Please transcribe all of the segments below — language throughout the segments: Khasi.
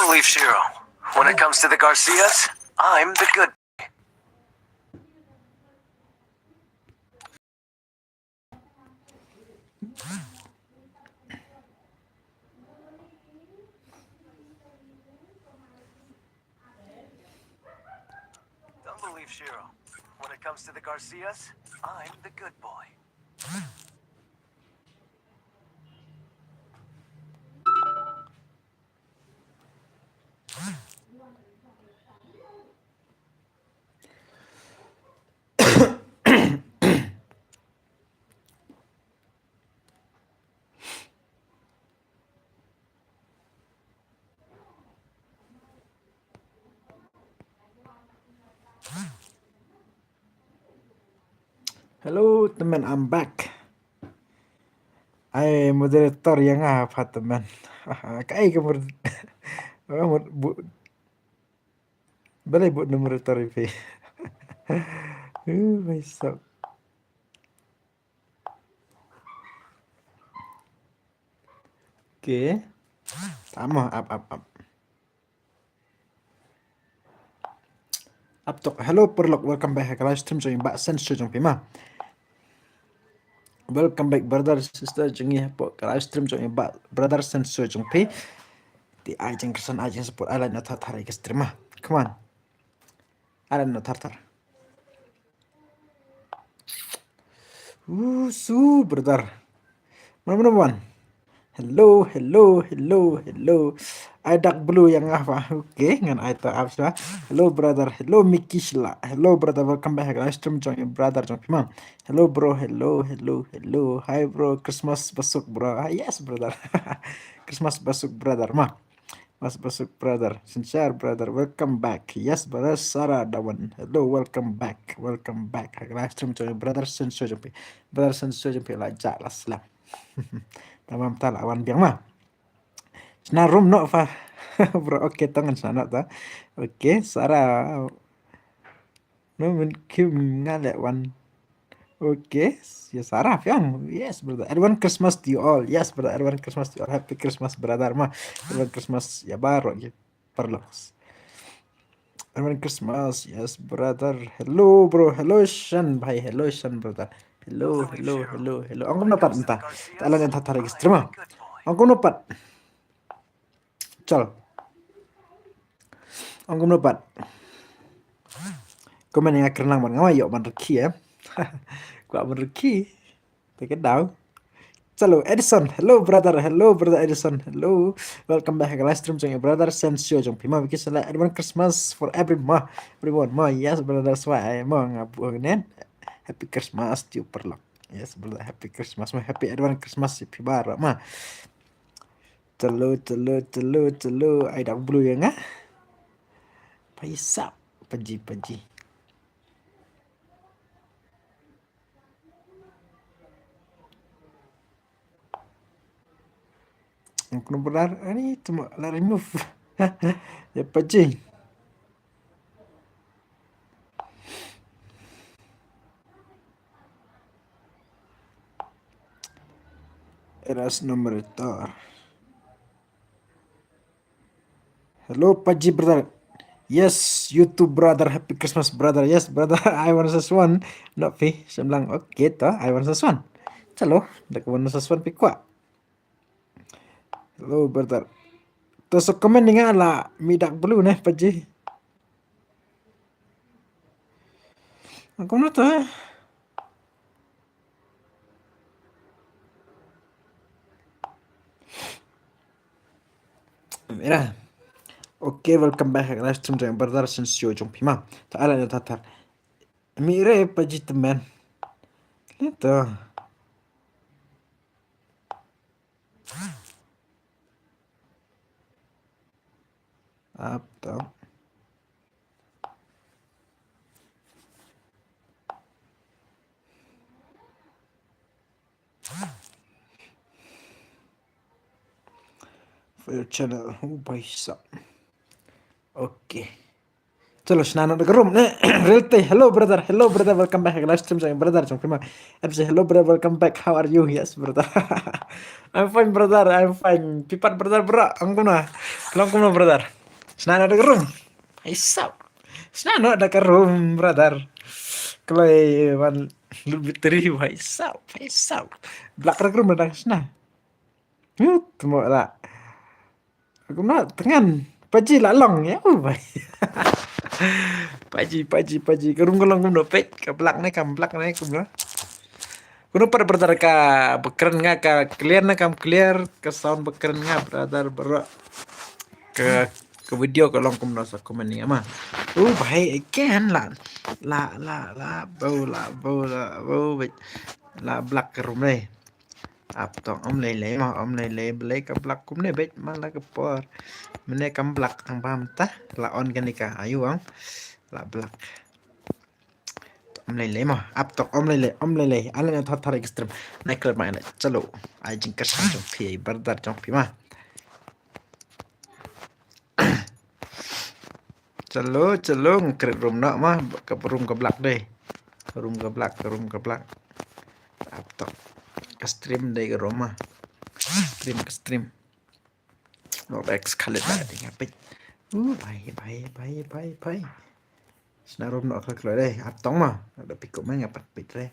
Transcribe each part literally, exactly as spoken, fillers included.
Believe Shiro. When it comes to the Garcias, I'm the good. Don't believe Shiro. When it comes to the Garcias, I'm the good boy. Hello, teman, I'm back. Ai moderator ïa nga pat, teman. Kaei ka mod-, mod-, bu-, balei bud number tori phi. Uh, my soul. Okay. Tama, ap, ap, ap. Ap tok. Hello, paralok. Welcome back ha ka live stream jong i Bah Sensor jong phi ma. Welcome back, brother, sister jong i, ha ka live stream jong i Bah, brother Sensor jong phi. Te ai jingkyrsan, ai jingsupport, ai like na thar thar ïa ka stream ma. Come on. Ai like na thar thar. Uh, su, brother. Mano, mano, wan. Hello, hello, hello, hello. Ai dak blue ïa nga ba. Okay, ngan ai ta ap sha. Hello, brother. Hello, Mickey Shla. Hello, brother. Welcome back ha ka live stream jong i brother jong phi ma. Hello, bro. Hello, hello, hello. Hi, bro. Christmas basuk, bro. Ah, yes, brother. Christmas basuk, brother ma. Mas basuk, brother. Sincere, brother. Welcome back. Yes, brother. Sarah Dawan. Hello, welcome back. Welcome back. Ha ka live stream jong i brother Sensor jong phi. Brother Sensor jong phi la jah la slam. Tamam, ta la wan biang ma. Shna room noh pha. Bro, okay, to ngan shna noh ta. Okay, Sarah. No, men kim nga leh wan. Okay, ïa Sarah phi ong. Yes, brother. Advance Christmas to you all. Yes, brother. Advance Christmas to you all. Happy Christmas, brother ma. Advance Christmas ïa baroh ïa paralok. Advance Christmas, yes, brother. Hello, bro. Hello, Shan bhai. Hello, Shan, brother. Hello, hello, hello, hello. Ong kumno pat mynta? Ta lah ïa thar thar ïa ka stream ma. Ong kumno pat? Chal. Ong kumno pat? Comment ïa nga kyrnang ban nga ïoh ban rkhie eh. Kwah ban rkhie. Te ka daw. Chalo, Edison. Hello, brother. Hello, brother Edison. Hello. Welcome back ha ka live stream jong i brother Sensio jong phi ma. Because like advance Christmas for every ma. Everyone ma. Yes, brother. That's why I ma nga buh nen. Happy Christmas to you, paralok. Yes, brother. Happy Christmas ma. Happy advance Christmas ïa phi baroh ma. Chalo, chalo, chalo, chalo. Ai dak blue ïa nga. Paisa. Paji, paji. Ong kumno brother? Ani tuma la remove. Ïa paji. Eras numerator. Hello, Paji brother. Yes, you too, brother. Happy Christmas, brother. Yes, brother. I want this one. Not phi. Semblang. Okay, to. I want this one. Chalo. Dak want this one phi kwah. Hello, brother. To sa comment ïa nga la mih dak blue ne, Paji. Comment to eh. Mira. Okay, welcome back ha ka live stream jong brother Sensio jong phi ma. To ala na tatar. Mira, Paji teman. Lento. Ap to. For your channel. Oh, bhai sahab. Okay. Chalo, shna noh da ka room ne. Real te. Hello, brother. Hello, brother. Welcome back ha ka live stream jong brother jong phi ma. F J, hello, brother. Welcome back. How are you? Yes, brother. I'm fine, brother. I'm fine. Phi pat, brother, bro. Ong kumno? Long kumno, brother? Sna noh da ka room. Hai sap. Sna noh da ka room, brother. Kloi wan lut battery, hai sap, hai sap. Blak da ka room, brother, sna. Hu, tmo la. Kumno, tengan. Paji la long, ya, u bai. Paji, paji, paji. Ka room ka long kumno, peit. Ka blak ne, kam blak ne, kumno. Kumno pat brother, ka ba kren nga, ka clear ne kam clear, ka sound ba kren nga brother, baroh ka, ka video ka long kumno sa comment ïa nga ma. U bai again la, la, la, la, bau, la, bau, la, bau, beit. La blak ka room ne. Ap tong, ym lei lei ma, ym lei lei, balei ka blak kumne beit, ma la ka por. Mynne kam blak tang bam ta, la on kane ka, ayu ang. La blak. Ym lei lei ma, ap tong, ym lei lei, ym lei lei. Ale na thar thar extreme. Na klet ma na, chalo. Ai jingkyrshan jong phi, ai brother jong phi ma. Chalo, chalo, nga create room noh ma, ka room ka blak dei. Room ka blak, ka room ka blak. Ap tong. Ka stream dei ka room ma. Stream, ka stream. Noh Rex Khalid la dei nga peit. U bai, bai, bai, bai, bai. Sna room noh ka kloi dei. Ap tong ma. Da piko ma nga pat peit re.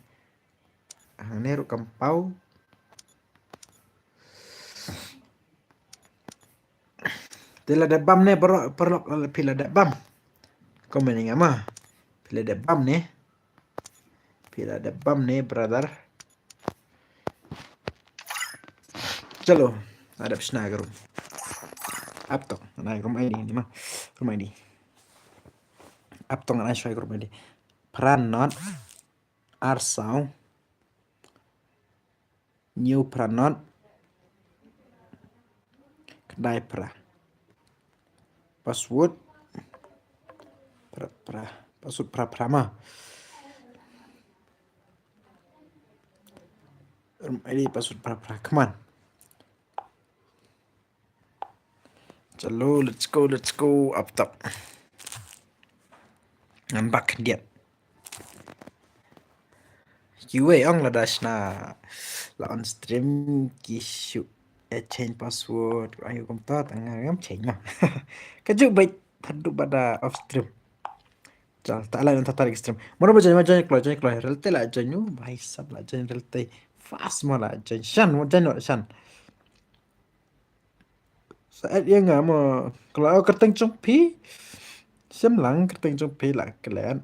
Hangne ruh kam pau. Te la dep bam ne, paralok, paralok, phi la dep bam. Comment ïa nga ma. Phi la dep bam ne. Phi la dep bam ne, brother. Chalo, la dep shna ka room. Ap tong, ngan ai room I D ni ma. Room I D. Ap tong, ngan ai shwa ka room I D. Phra not, ar saw, hynñiew phra not, khyndai phra. Password phra phra. Password phra phra ma. Room I D, password phra phra. Come on. Chalo, let's go, let's go. Ap tong. Ngan back khyndiat. Kiwei ong lada shna la on stream ki shu, eh, change password. Ayu kumta, tang ngam change ma. Ka juk beit haduh ba da off stream. Chal, ta la on ta tarik stream. Mano ba join, ma join kloi, join kloi. Real te la join, u bai sap la join real te. Fast ma la join. Shan, mo join no, shan. Sa add ïa nga mo. Kloi, oh, kyrteng jong phi. Shem lang kyrteng jong phi la klet.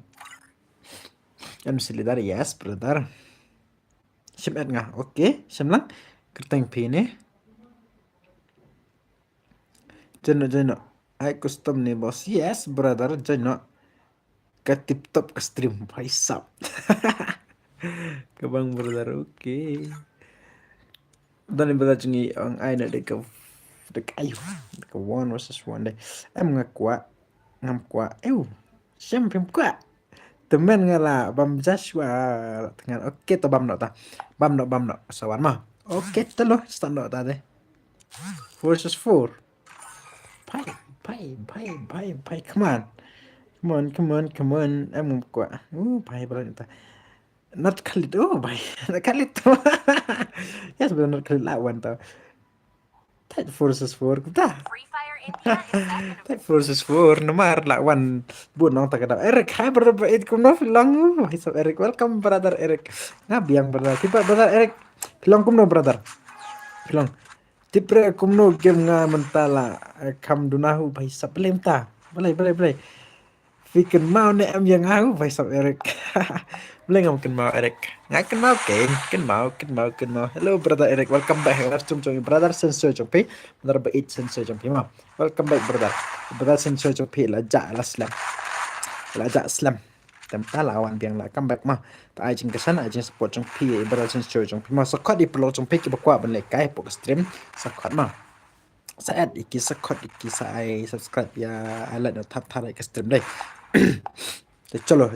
M C leader, yes, brother. Shem add nga. Okay, shem lang. Kyrteng phi ne. Join no, join no. Ai custom ne, boss. Yes, brother, join no. Ka tip top ka stream, bhai sab. Ka bang, brother, okay. Don ni brother jong ngi ong ai na dei ka, dei ka ayu. Dei ka one versus one dei. Em nga kwah, ngam kwah. Ew, shem phim kwah. Tymmen nga la bam Joshua la tyngan. Okay, to bam noh ta. Bam noh, bam noh. Sa wan ma. Okay, to lo, start noh ta dei. Four versus four. Bhai, bhai, bhai, bhai, bhai, come on. Come on, come on, come on. Em ngam kwah. Uh, bhai, bhai, ta. Not Khalid, oh, bhai. Not Khalid. Yes, brother, not Khalid la wan ta. Tight four versus four, ta. Free Fire India is second. Tight four versus four, namar la wan. Bun nong ta ka dap. Eric, hi, brother, ba it kumno phi long. Hi, sab Eric. Welcome, brother Eric. Nga biang, brother. Kiba, brother Eric. Phi long kumno, brother? Phi long. Tip re kumno game nga mynta la, eh, kham duna hu, bhai sab, balei mynta. Balei, balei, balei. Phi kynmaw ne em ïa nga hu, bhai sab Eric. Balei ngam kynmaw, Eric. Nga kynmaw kein, kynmaw, kynmaw, kynmaw. Hello, brother Eric. Welcome back. Live stream jong brother Sensor jong phi. Brother ba it Sensor jong phi ma. Welcome back, brother. Brother Sensor jong phi la jah la slem. La jah slem. Te mynta la wan biang la come back ma. Ta ai jingkyrshan, ai jingsupport jong phi, i brother Sensor jong phi ma. Sa khot i paralok jong phi kiba kwah ban lehkai hapoh ka stream. Sa khot ma. Sa add ïa ki, sa khot ïa ki, sa ai subscribe ïa, ai like noh thar thar ïa ka stream dei. Te chalo.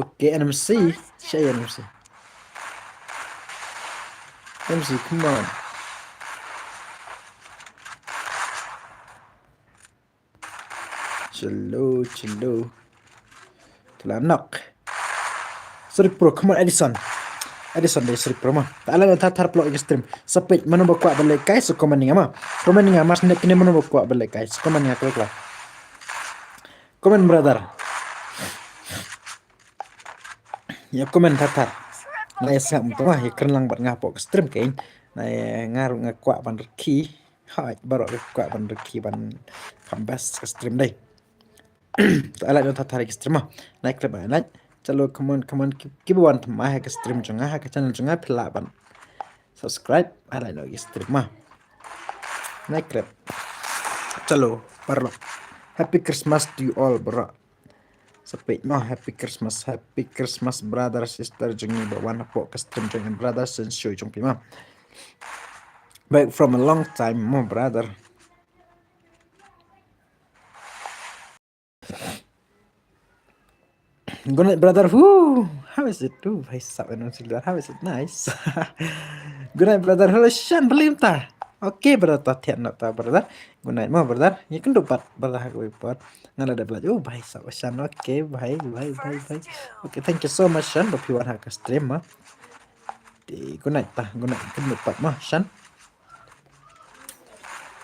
Okay, N M C. Share N M C. N M C, come on. Chalo, chalo. Telah knock. Sorry, bro. Come on, Edison. Adi Sunday sri promo. Ta ala na thar thar paralok ïa ka stream. Sa peit mano ba kwah ban lehkai sa comment ïa nga ma. Comment ïa nga ma, sngewbha kine mano ba kwah ban lehkai sa comment ïa nga kla kla. Comment brother. Ïa comment thar thar. Nga ïa sngap mynta ma, ïa kren lang bad nga hapoh ka stream kein. Nga ïa nga ruh nga kwah ban rkhie. Hooid, baroh ruh kwah ban rkhie ban kham best ka stream dei. To, ai like noh thar thar ïa ka stream ma. Like, click ban like. Chalo, come on, come on, ki, kiba wan thymmai ha ka stream jong nga, ha ka channel jong nga, phi lah ban subscribe, ai like noh ïa ka stream ma. Like, click. Chalo, paralok. Happy Christmas to you all, bro. Sa peit mo, happy Christmas, happy Christmas, brother, sister jong ngi ba wan hapoh ka stream jong ngi, brother, shen shu jong phi ma. Back from a long time mo, brother. Good night, brother. Woo! How is it? Oh, bhai sahab, and how is it? Nice. Good night, brother. Hello, Shan, believe ta. Okay, brother, ta thian na ta, brother. Good night mo, brother. Ïa kynduh pat, brother, ha kawei pat. Nga la dep lait. Oh, bhai sahab, Shan. Okay, bhai, bhai, bhai, bhai. Okay, thank you so much, Shan, ba phi wan ha ka stream mo. Te, good night ta, good night, kynduh pat mo, Shan.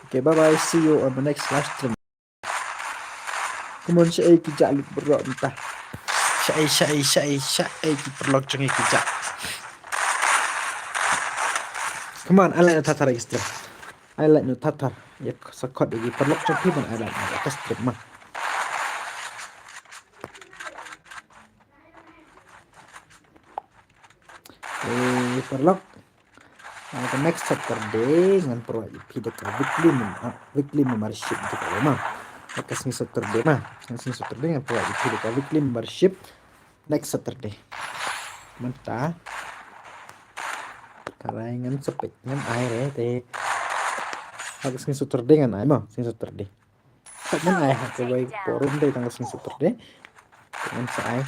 Okay, bye bye. See you on the next live stream. Come on, shaei ki jah lut baroh mynta. Shaei, shaei, shaei, shaei ki paralok jong ngi ki jah. Come on, ai like noh thar thar ïa ka stream. Ai like noh thar thar. Ïa sa khot ïa ki paralok jong phi ban ai like noh ïa ka stream ma. Eh, paralok. Ah, ka next Saturday ngan pynrwai ïa phi da ka weekly mem-, ah, weekly membership da ka ma. Ka sngi Saturday ma. Ka sngi Saturday ngan pynrwai ïa phi da ka weekly membership next Saturday. Mynta. Ka rai ngan sa peit ngan ai re te. Ka sngi Saturday ngan ai ma, sngi Saturday. Ka ngan ai ha kawei ka por ruh, ym dei tang ka sngi Saturday. Ngan sa ai.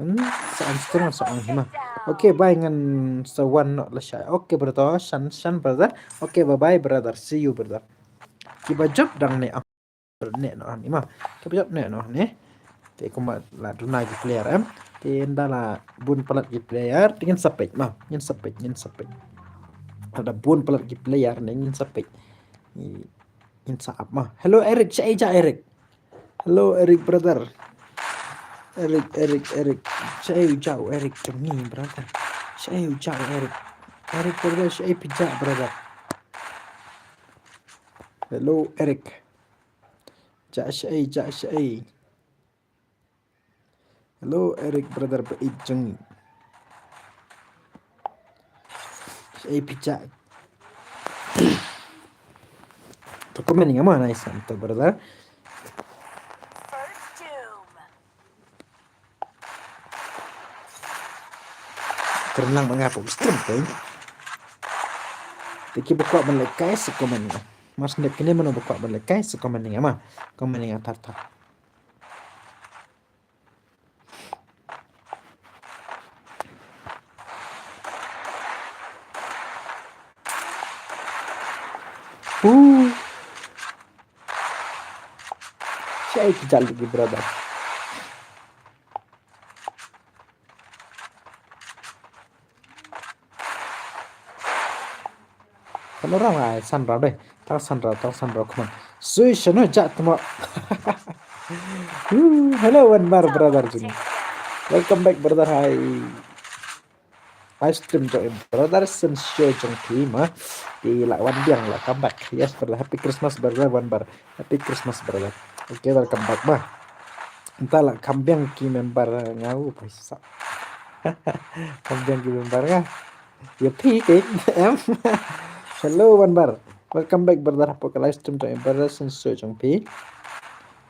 Ngan sa ai, ngan sa ong hi ma. Okay, bye, ngan sa wan noh lashai. Okay, brother, Shan, Shan, brother. Okay, bye bye, brother. See you, brother. Kiba jop dang neh, ah, neh noh hangne ma. Kiba jop neh noh hangne. Te kumba la duna ki player em. Te ynda la bun palat ki player, te ngin sa peit ma. Ngin sa peit, ngin sa peit. Lada bun palat ki player ne ngin sa peit. Ngin sa ap ma. Hello, Eric, shaei jah, Eric. Hello, Eric, brother. Eric, Eric, Eric. Shaei u jah u Eric jong ngi, brother. Shaei u jah u Eric. Eric, brother, shaei phi jah, brother. Hello, Eric. Jah shaei, jah shaei. Hello, Eric, brother ba ïeit jong ngi. Shaei phi jah. To comment ïa nga ma, nice one to, brother. Kren lang ba nga pop stream kein. Te kiba kwah ban lehkai sa comment ïa nga. Mar shu dep kine mano ba kwah ban lehkai sa comment ïa nga ma. Comment ïa nga thar thar. Ooh. Shaei ki jah lut ki brother. Kan orang ai san rau dei. Tang san rau, tang san rau, come on. Sui shano jah tmo. Ooh, hello, Wanbar brother jong ngi. Welcome back, brother. Hi. Live stream jong i brother, shen shu jong phi ma. Te la wan biang, la come back. Yes, brother. Happy Christmas, brother Wanbar. Happy Christmas, brother. Okay, welcome back ma. Ynda la come biang ki member nga u paisa. Come biang ki member nga. Ïa phi kein em. Hello, Wanbar. Welcome back, brother. Hapoh ka live stream jong i brother, shen shu jong phi.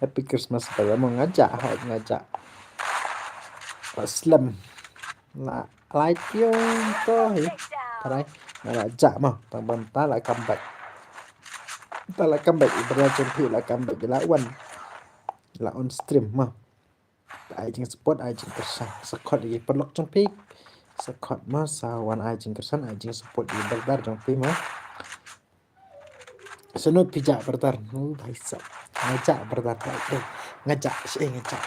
Happy Christmas, brother. Mo nga jah, ha nga jah. Slem. La, lai kiong to hi. Tharai. Nga la jah mo. Tang ba mynta la come back. Mynta la come back. I brother jong phi la come back. La wan. La on stream mo. Ai jingsupport, ai jingkyrshan. Sa khot ïa ki paralok jong phi. Sa khot mo, sa wan ai jingkyrshan, ai jingsupport ïa ki brother jong phi mo. Shano phi jah brother. Oh, bhai sahab. Nga jah brother. Bhai, eh. Nga jah, eh, nga jah.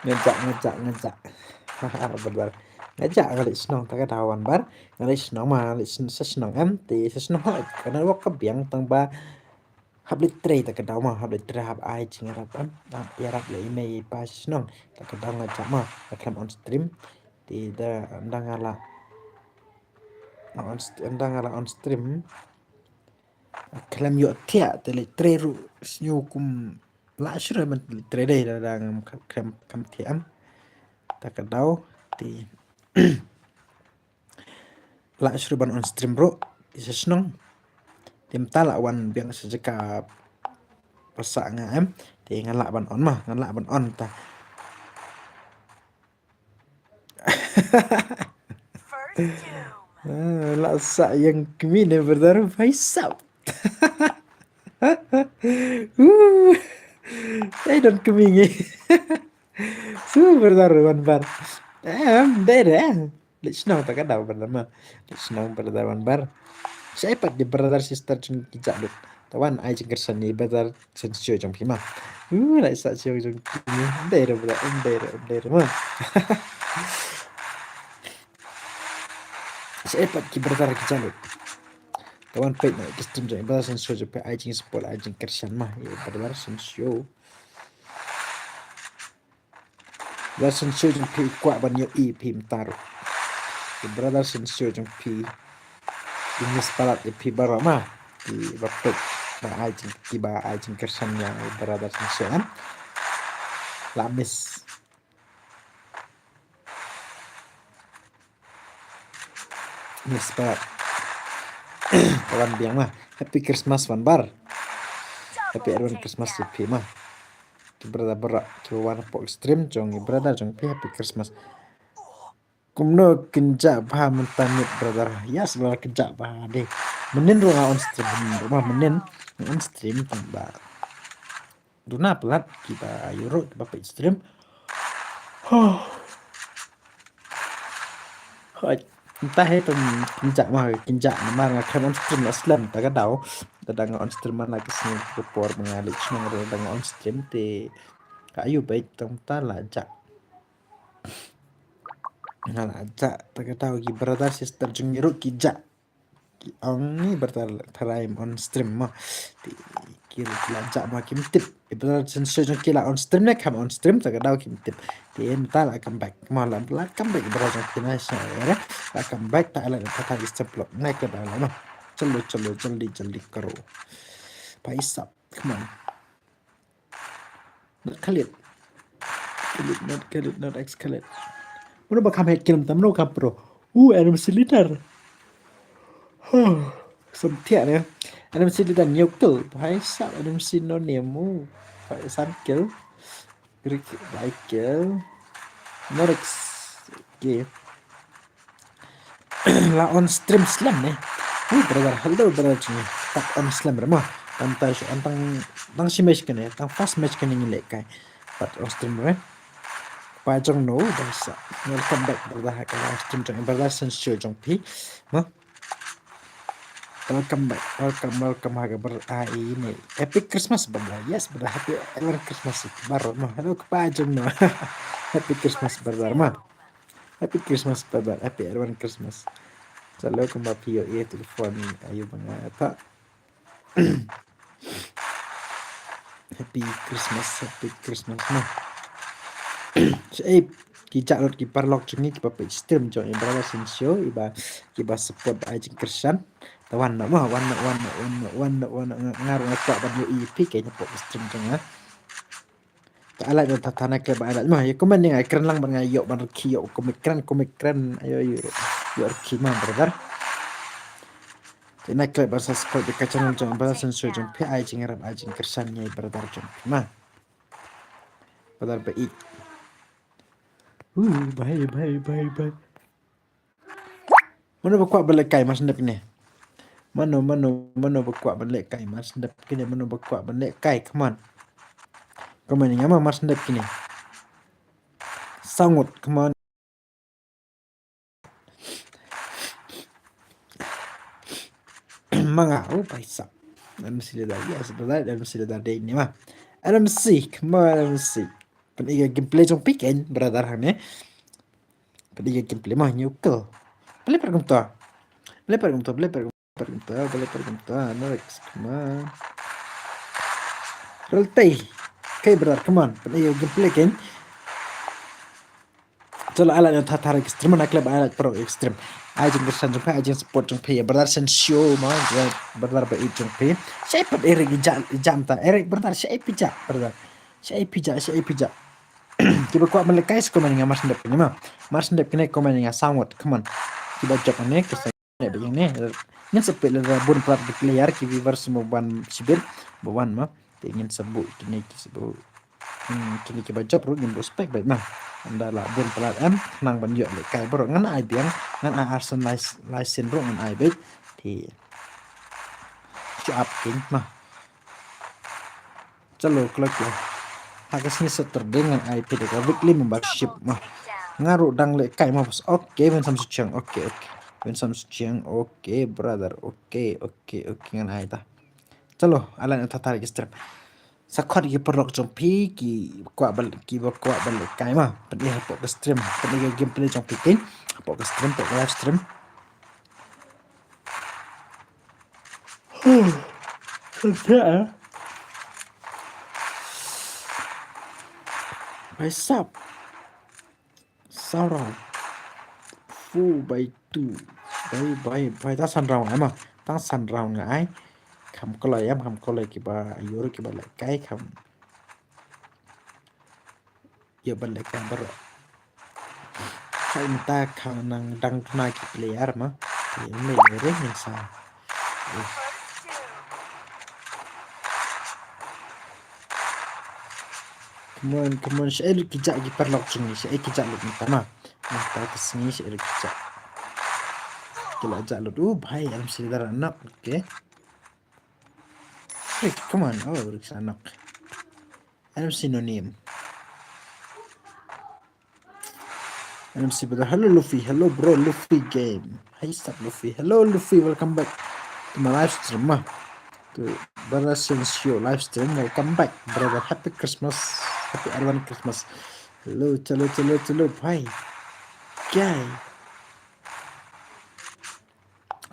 Nga jah, nga jah, nga jah. Brother. Nga jah nga leit shnong ta ka daw wan bar. Nga leit shnong ma, nga leit shnong, sa shnong em, te sa shnong hooid. Ka network ka biang tang ba hap leit trei ta ka daw ma, hap leit trei hap ai jingïarap em. Hap ïarap lei mei pa shnong. Ta ka daw nga jah ma, nga khlem on stream. Te da, ynda nga la, nga on st-, ynda nga la on stream. Khlem ïoh thiah te leit trei ruh sñiaw kum lah shuh ban leit trei dei, da, da ngam khlem, khlem thiah em. Ta ka daw te lah shuh ban on stream ruh, te sa shnong. Te mynta la wan biang sa jaka pasa nga em, te nga lah ban on ma, nga lah ban on ta. Ah, la sa ïa kmie ne brother, bhai sab. Uh, I don't kmie ngi. Su brother wan bar. Em, dei re. Leit shnong ta ka daw brother ma. Leit shnong brother wan bar. Sa ai pat ki brother sister jong ki jah lut. Ta wan ai jingkyrshan ïa i brother Sensio jong phi ma. Uh, la sa sio jong phi. Dei re brother, dei re, dei re ma. Sa ai pat ki brother ki jah lut. Ta wan peit na ki stream jong i brother Sensio jong phi, ai jingsupport, ai jingkyrshan ma ïa i brother Sensio. Brother Sensio jong phi kwah ban ïohi ïa phi mynta ruh. Ki brother Sensio jong phi, ki miss palat ïa phi baroh ma. Kiba peit, ba ai jing, kiba ai jingkyrshan ïa i brother Sensio em. La miss. Miss palat. Ka wan biang ma. Happy Christmas wan bar. Happy advance Christmas ïa phi ma. Ki brother baroh kiba wan hapoh stream jong i brother jong phi, happy Christmas. Kumno kynjah bha mynta miet brother. Yes brother, kynjah bha de. Mynnin ruh nga on stream, mynnin ruh ma, mynnin nga on stream tang ba duna palat kiba ïoh ruh kiba peit stream. Hooid, mynta hi tang kynjah ma, kynjah namar nga khlem on stream la slem ta ka daw. Lada nga on stream man la ka sngi ka por ba nga leit shnong ruh, lada nga on stream te ka ayu beit tang mynta la jah. Nga la jah ta ka daw, ki brother sister jong ngi ruh ki jah. Ki ong i brother tharai on stream ma. Te ki ruh ki la jah ma kim tip. I brother Sensio jong ki la on stream ne khlem on stream ta ka daw kim tip. Te mynta la come back. Ma la, la come back i brother jong ki na sha ere. La come back ta la ta ta i step block. Nai ka daw la ma. Chalo, chalo, jaldi, jaldi karo. Bhai sab, come on. Not Khalid. Khalid, not Khalid, not ex Khalid. Mano ba kham head kill mynta, mano kham pro. Uh, N M C leader. Huh. Samthiah ne. N M C leader new kill. Bhai sab N M C no name. Uh. Bhai san kill. Greek bhai kill. Norex. Okay. La on stream slem ne. Hey brother, hello brother jong ngi. Pat on slem re mo. Tang tai shu on tang, tang shi match kane, tang first match kane ngi leh kai. Pat on stream re. Pa jong no, bangsa. Welcome back brother ha ka live stream jong brother Sensio jong phi. Mo. Welcome back, welcome, welcome ha ka brother. Ah, ini. Happy Christmas brother. Yes brother, happy advance Christmas. Baroh mo. Hello ka pa jong no. Happy Christmas brother mo. Happy Christmas brother, happy advance Christmas. Sa lok kumba phi ïoh ïa telefon ayu ba nga ta. Happy Christmas, happy Christmas mo. Sa eh ki jah lut ki paralok jong ngi kiba peit stream jong i brother Sensio, iba kiba support ba ai jingkyrshan. Ta wan noh mo, wan noh, wan noh, wan noh, wan noh, wan noh, nga, nga ruh nga kwah ban ïohi ïa phi kane hapoh stream jong nga. Te ai like na tata na khlem ba ai like mo, ïa comment ïa nga, kren lang bad nga ïoh ban rkhie, ïoh comment kren, comment kren, ayo ïoh, ïoh rkhie mo brother. Te na khlem ban subscribe ïa ka channel jong brother Sensio jong phi, ai jingïarap ai jingkyrshan ïa i brother jong phi mo. Brother ba ïeit. Uh, bye, bye, bye, bye. Mano ba kwah ban lehkai mar shen dep kine? Mano, mano, mano ba kwah ban lehkai mar shen dep kine? Mano ba kwah ban lehkai? Come on. Come on, ïa nga ma mar shen dep kine. Sangut, come on. Ma nga, oh, paisa. M C Leader, yes, brother, M C Leader dei ini ma. M C, come on, M C. Pyn-i ka gameplay jong phi kein, brother, hangne. Pynïa gameplay ma, ñiew kill. Balei pat kumta? Balei pat kumta? Balei pat kumta? Balei pat kumta? Next, come on. Rel tei. Okay brother, come on. Pynïa gameplay kein. Chalo, ai lad ñiew tha tha ïa ki stream, na klep ai lad pro ïa ki stream. Ai jingkyrshan jong phi, ai jingsupport jong phi. Brother Sensio ma, brother ba ïeit jong phi. Shaei pat Eric i jah, i jah mynta. Eric brother, shaei phi jah brother. Shaei phi jah, shaei phi jah. Kiba kwah ban lehkai sa comment ïa nga, mar shu dep kine ma. Mar shu dep kine comment ïa nga sa ngut, come on. Kiba jop ne, ki sa ne ba ïeng ne. Ngin sa peit lada bun palat ki player ki viewers mo ban shibit, ba wan ma. Te ngin sa buh kine ki sa buh. Hmm, kine kiba jop ruh ngin buh spec beit ma. Ynda la bun palat em, khnang ban ïoh lehkai baroh. Ngan ai biang, ngan ai arsan lai, lai sien ruh ngan ai beit. Te shu ap kein ma. Chalo, kloi kloi. Ha ka sngi Saturday ngan ai phi da ka weekly membership ma. Nga ruh dang lehkai ma bas. Okay, Winsome Suchiang. Okay, okay. Winsome Suchiang. Okay, brother. Okay, okay, okay. Ngan ai ta. Chalo, ai lad ñiew tha tha ïa ki stream. Sa khot ïa ki paralok jong phi ki kwah ban, kiba kwah ban lehkai ma. Pynïa hapoh ka stream. Pynïa ka gameplay jong phi kein. Hapoh ka stream, hapoh ka live stream. Huh. Kata, eh? Bhai sab. Saurau. Four by two. Bhai, bhai, bhai. Tang san round, eh, ma. Tang san round nga ai. Kham kloi, em, kham kloi kiba ïoh ruh kiba lehkai kham. Ïa ban lehkai baroh. Hai mynta ka nang dang duna ki player ma. Ïa mynta ring ngin sa. Come on, come on. Shaei ki jah ki paralok jong ngi, shaei ki jah lut mynta ma. Mynta ka sngi shaei ki jah. Ki la jah lut. Oh bhai, alam sini dara anak. Okay. Hey, come on. Oh, riksa anak. Alam sinonim. Alam si brother. Hello Luffy. Hello bro, Luffy game. Hi sub Luffy. Hello Luffy, welcome back to my live stream ma. To brother Sensio live stream. Welcome back brother. Happy Christmas. Happy advance Christmas. Hello, chalo, chalo, chalo. Bhai. Guy.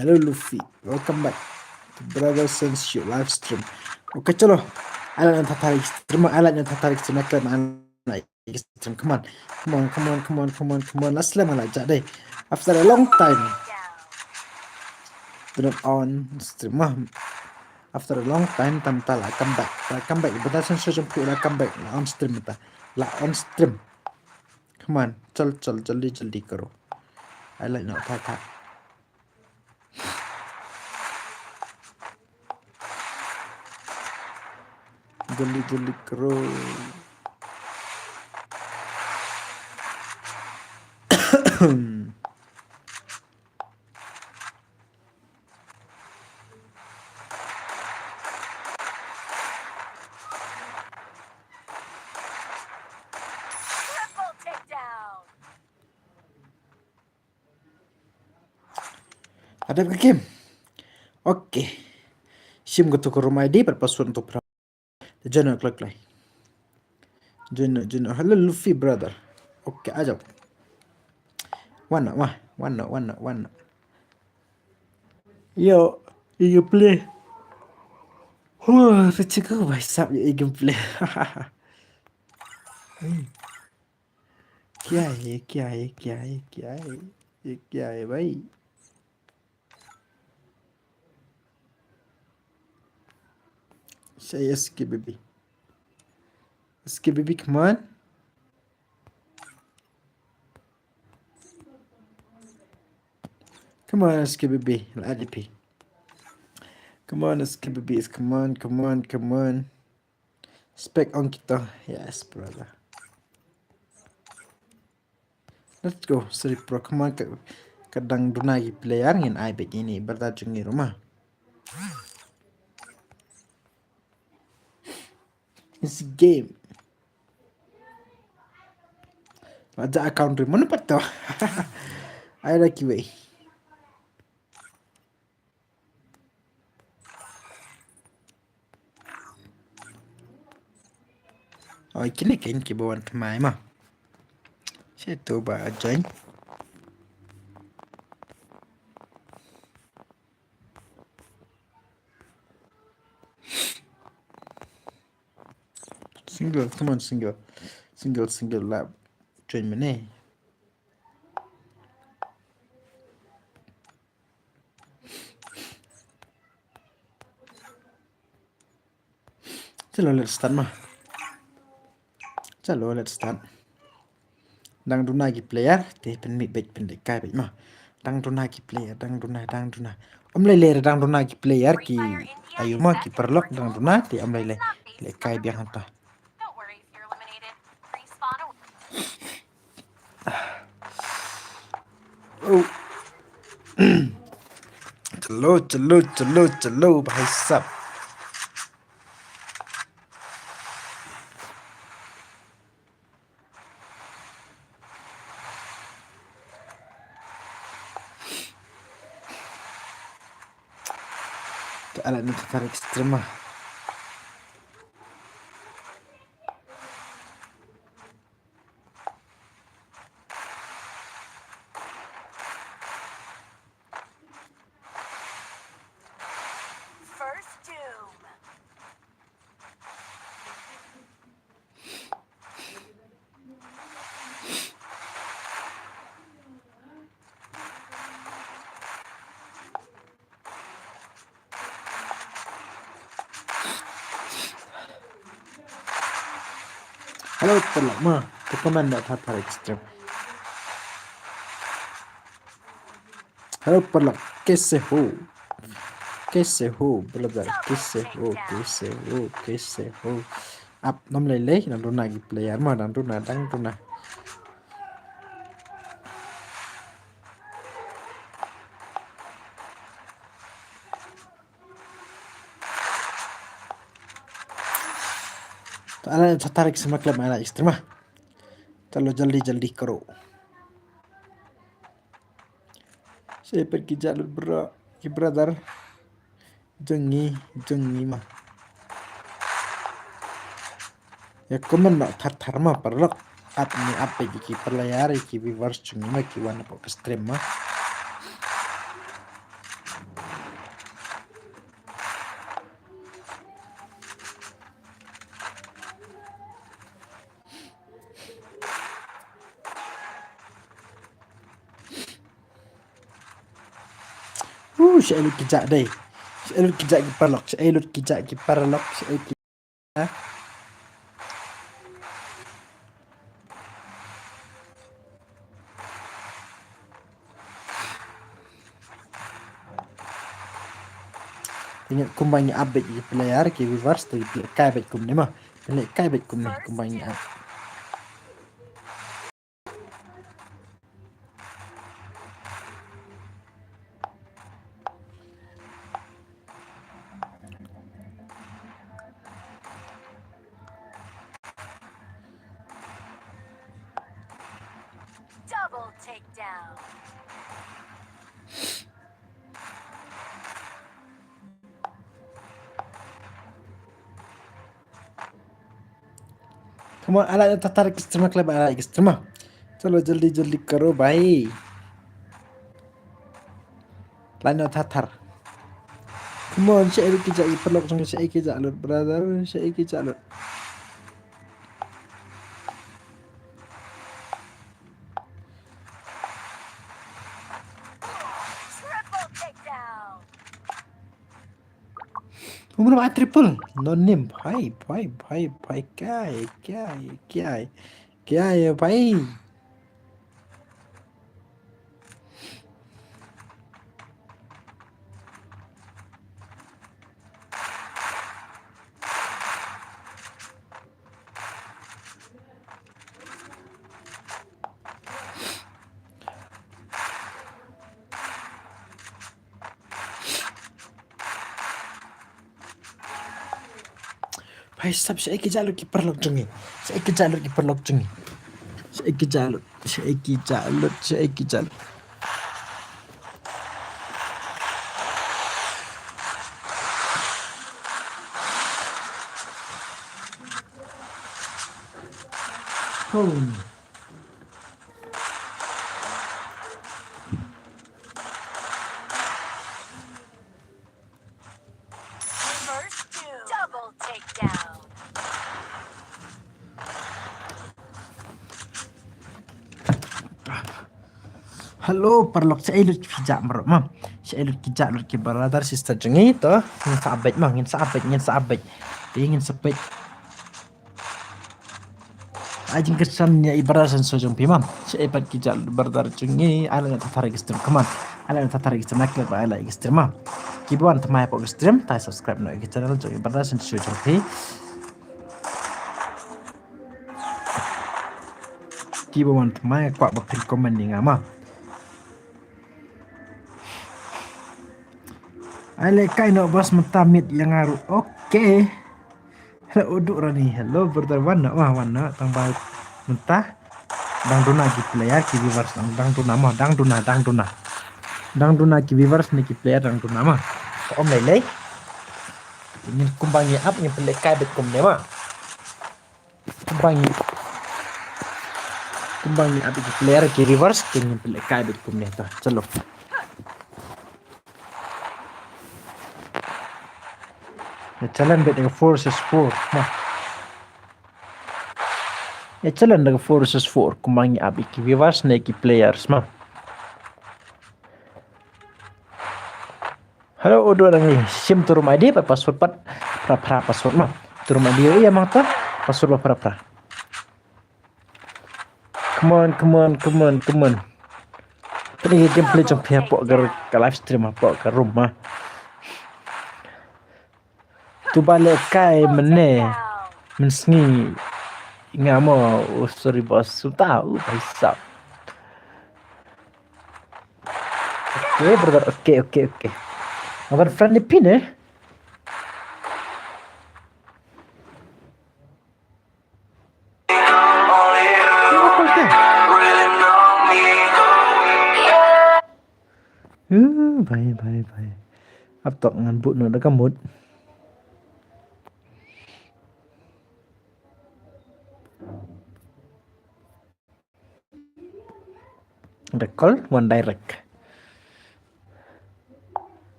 Hello Luffy, welcome back to Brother Sensio live stream. Okay, chalo. Ai lad ñiew tha tha ïa ki stream, ai lad ñiew tha tha ïa ki stream, ai lad ñiew tha tha ïa ki stream. Come on. Come on, come on, come on, come on, come on. Last lem la jah dei. After a long time. Do not on stream. Wah. After a long time, tam ta la come back. La come back. Brother Sensio jong phi la come back. La on stream ta. La on stream. Come on, chal chal, jaldi jaldi karo. Ai lad ñiew tha tha. Jaldi jaldi karo. Triple takedown. Hadap ka game. Okay. Shim ka tu ka room I D, pat password tu pra. Join kloi kloi. Join, join. Hello Luffy brother. Okay, a jao. Wan noh, wah, wan noh, wan noh, wan noh. Yo, you play. Huh, rachiko bhai sab, you game play. Hmm. Kya hai, kya hai, kya hai, kya hai? Ye kya hai, bhai? Say S K baby. S K baby, come on. Come on, S K baby. L A D P. Come on, S K baby. Come on, come on, come on. Spec on kita. Yes, brother. Let's go. Sorry, bro. Come on. Ka, ka dang duna ki player ngin ai beit ini. Brother jong ngi ruh ma. It's game. Raja account ri. Mana pat to? Ai lagi wei. Oh, kine kein kiba wan thymmai ma. Shi to ba join. Single, come on, single. Single, single lap. Join me ne. Chalo, let's start ma. Chalo, let's start. Dang duna ki player, te pynmih beit, pynlehkai beit ma. Dang duna ki player, dang duna, dang duna. Ym lei lei dang duna ki player ki, ayu ma ki paralok, dang duna te ym lei lei. Lehkai biang hangta. Oh. Chalo, chalo, chalo, chalo, bhai sahab. Ka alat ni ka tarik stream ah. First Doom. Hello, paralok ma. Te comment noh thar thar extreme. Hello, paralok. Kaise ho? Kaise ho, brother? Kaise ho? Kaise ho? Kaise ho? Ap, ym lei lei, dang duna ki player ma, dang duna, dang duna. To, alat thar thar extreme, club alat extreme. Chalo, jaldi jaldi karo. Shaei pat ki jah lut bro, ki brother. Jong ngi, jong ngi ma. Ïa comment noh thar thar ma paralok. Ap ni ap ki, ki player, ki viewers jong ngi ma ki wan hapoh ka stream ma. Uh, shaei lut ki jah dei. Shaei lut ki jah ki paralok, shaei lut ki jah ki paralok, shaei ki. Te ngi kumba ngi ap beit ki player, ki viewers, te pynlehkai beit kumne ma. Pynlehkai beit kumne, kumba ngi ap. Double takedown. Come on, alat noh thar thar extreme, club alat extreme. Chalo, jaldi jaldi karo bhai. Alat noh thar thar. Come on, shaei lut ki jah ki paralok jong ngi, shaei ki jah lut brother, shaei ki jah lut. Triple takedown. Umur ba triple. No name, bhai, bhai, bhai, bhai, kya hai, kya hai, kya hai, kya hai, bhai? Bhai sahab, shaei ki jah lut ki paralok jong ngi. Shaei ki jah lut ki paralok jong ngi. Shaei ki jah lut, shaei ki jah lut, shaei ki jah lut. Oh. First Doom. Double takedown. Hello, paralok, shaei lut ki jia mrok ma. Shaei lut ki jia lut ki brother sister jong ngi to. Ngin sa beit ma, ngin sa beit, ngin sa beit. Te ngin sa beit. Ai jingkyrsan ïa i brother shisha jong phi ma. Shaei pat ki jia lut brother jong ngi, ai leh na thata ki stream, come on. Ai leh na thata ki stream, na klet ba ai leh ki stream ma. Ki ba wan thymmai hapoh ki stream, tai subscribe noh ïa ki channel jong i brother shisha jong phi. Ki ba wan thymmai kwah ba phin comment ïa nga ma. Ai leh kai noh bas mynta miet ïa nga ruh. Okay. Hello, Udu Rani. Hello, brother. Wan noh, wah, wan noh. Tang ba mynta dang duna ki player ki viewers, dang, dang duna ma, dang duna, dang duna. Dang duna ki viewers ne ki player dang duna ma. Ka om lei lei. Ngin kumba ngi ap ngin pynleh kai beit kumne ma. Kumba ngi, kumba ngi ap ki player ki viewers, ngin pynleh kai beit kumne to. Chalo. Ïa challenge beit da ka four versus four ma. Ïa challenge da ka four versus four, kumba ngi ap ki viewers ne ki players ma. Hello, Udu Rani, shim tu room I D pat password pat phra phra password ma. Tu room I D ïa ma ta password pat phra phra. Come on, come on, come on, come on. Kane ka gameplay jong phi hapoh ka, ka live stream hapoh ka room ma. Tu ba leh kai mynne. Mynsngi. Nga mo, oh, sorry boss. Suta, oh, bhai sahab. Okay, brother. Okay, okay, okay. Nga ban friend ïa phi ne. Uh, bye, bye, bye. Ap tok ngan bud noh da ka mut. Da call, wan direct.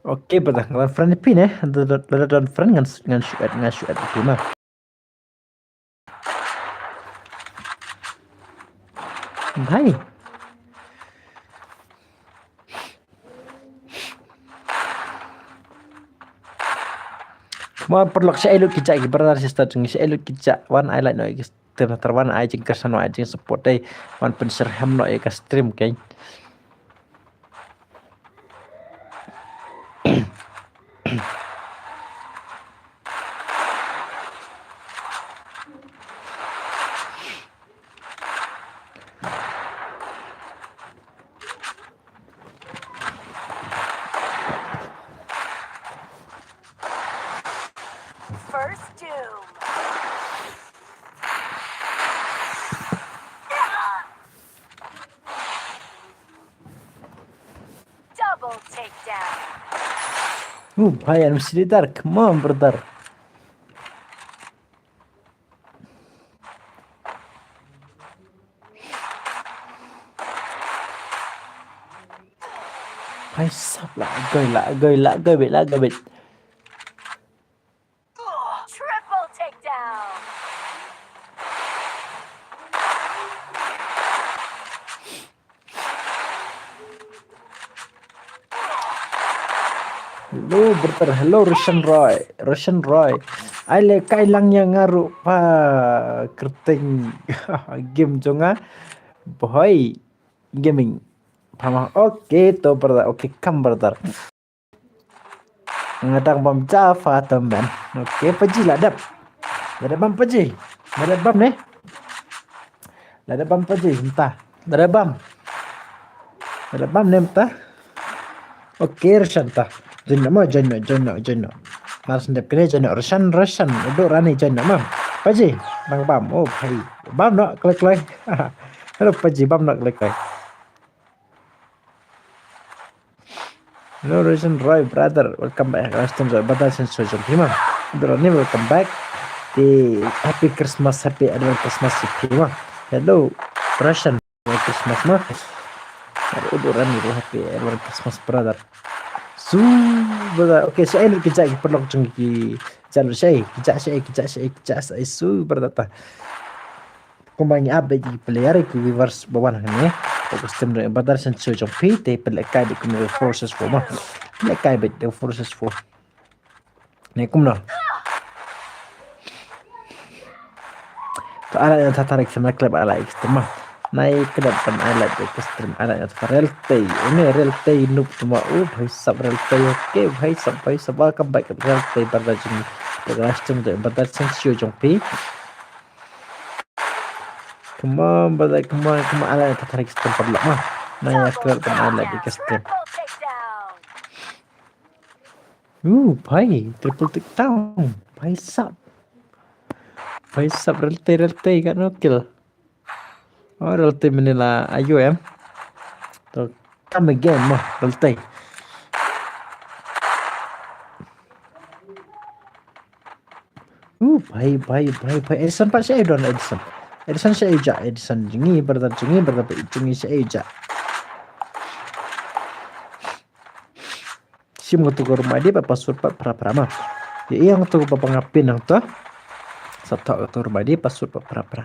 Okay, brother, ngan friend ïa phi ne. Da, da, da, da friend ngan, ngan shu add, ngan shu add ïa phi ma. Bye. Mo paralok shaei lut ki jia ki brother sister jong ngi, shaei lut ki jia, wan ai like noh ïa ki stream, tar wan ai jingkyrsan, wan ai jingsupport, ai wan pynshare noh ïa ka stream, okay. First doom. Double takedown. Uh, bhai, I'm Sridhar. Come on, brother. Bhai sahab, la goi, la goi, la goi beit, la goi beit. Triple takedown. Hello, brother. Hello, Roshan Roy. Roshan Roy. Ai leh kai lang ïa nga ruh pa kyrteng game jong nga. Boy Gaming. Pama. Okay, to brother. Okay, come brother. Nga dang bam Java to man. Okay, Paji la dep. La dep bam Paji. La dep bam ne. La dep bam Paji mynta. La dep bam. La dep bam ne mynta. Okay, Roshan ta. Join noh mo, join noh, join noh, join noh. Mar syn dep kane join noh. Roshan, Roshan. Udu Rani join noh mo. Paji, dang bam. Oh, bhai. Bam noh, klik, klik. Hello, Paji, bam noh, klik, klik. Hello, Roshan Roy, brother. Welcome back. Roshan Roy, brother, since so jump him. Brother, welcome back. The happy Christmas, happy advance Christmas to him. Hello, Roshan, Merry Christmas ma. Hello, Udu Rani, happy advance Christmas, brother. So, brother, okay, shaei lut ki jia ki paralok jong ngi ki jia lut shaei, ki jia shaei, ki jia shaei, ki jia shaei, so, brother ta. Kumba ngi ap beit ki player ki viewers ba wan hangne. Ka stem jong brother Sensio jong phi te pynlehkai beit kumno four versus four ma. Pynlehkai beit four versus four. Ne kumno. To ala ïa tharai ka stem na klep ala ïa ka stem ma. Nai kdap ban ala ïa ka stem ala ïa tharai Real Tei. Une Real Tei noob tuma u bhai sab Real Tei oke bhai sab bhai sab welcome back Real Tei brother jong. Ka stem jong brother Sensio jong phi. Come on, brother, come on, come on. Ala ïa tharai ka stem paralok ma. Nai ïa kdap ban ala ïa ka stem. Uh, bhai, triple takedown. Bhai sab. Bhai sab Real Tei, Real Tei got no kill. Oh, Real Tei mynne la ayo em. To come again mo, Real Tei. Uh, bhai, bhai, bhai, bhai. Edison pat sha Edon, Edison. Edison sha Eja, Edison jong ngi, brother jong ngi, brother jong ngi sha Eja. Shim nga tu ka rumah dia, ba password pat phra phra ma. Ïa, ïa nga tu ba pangapin nang tu. Sa thok ka tu rumah dia, password pat phra phra.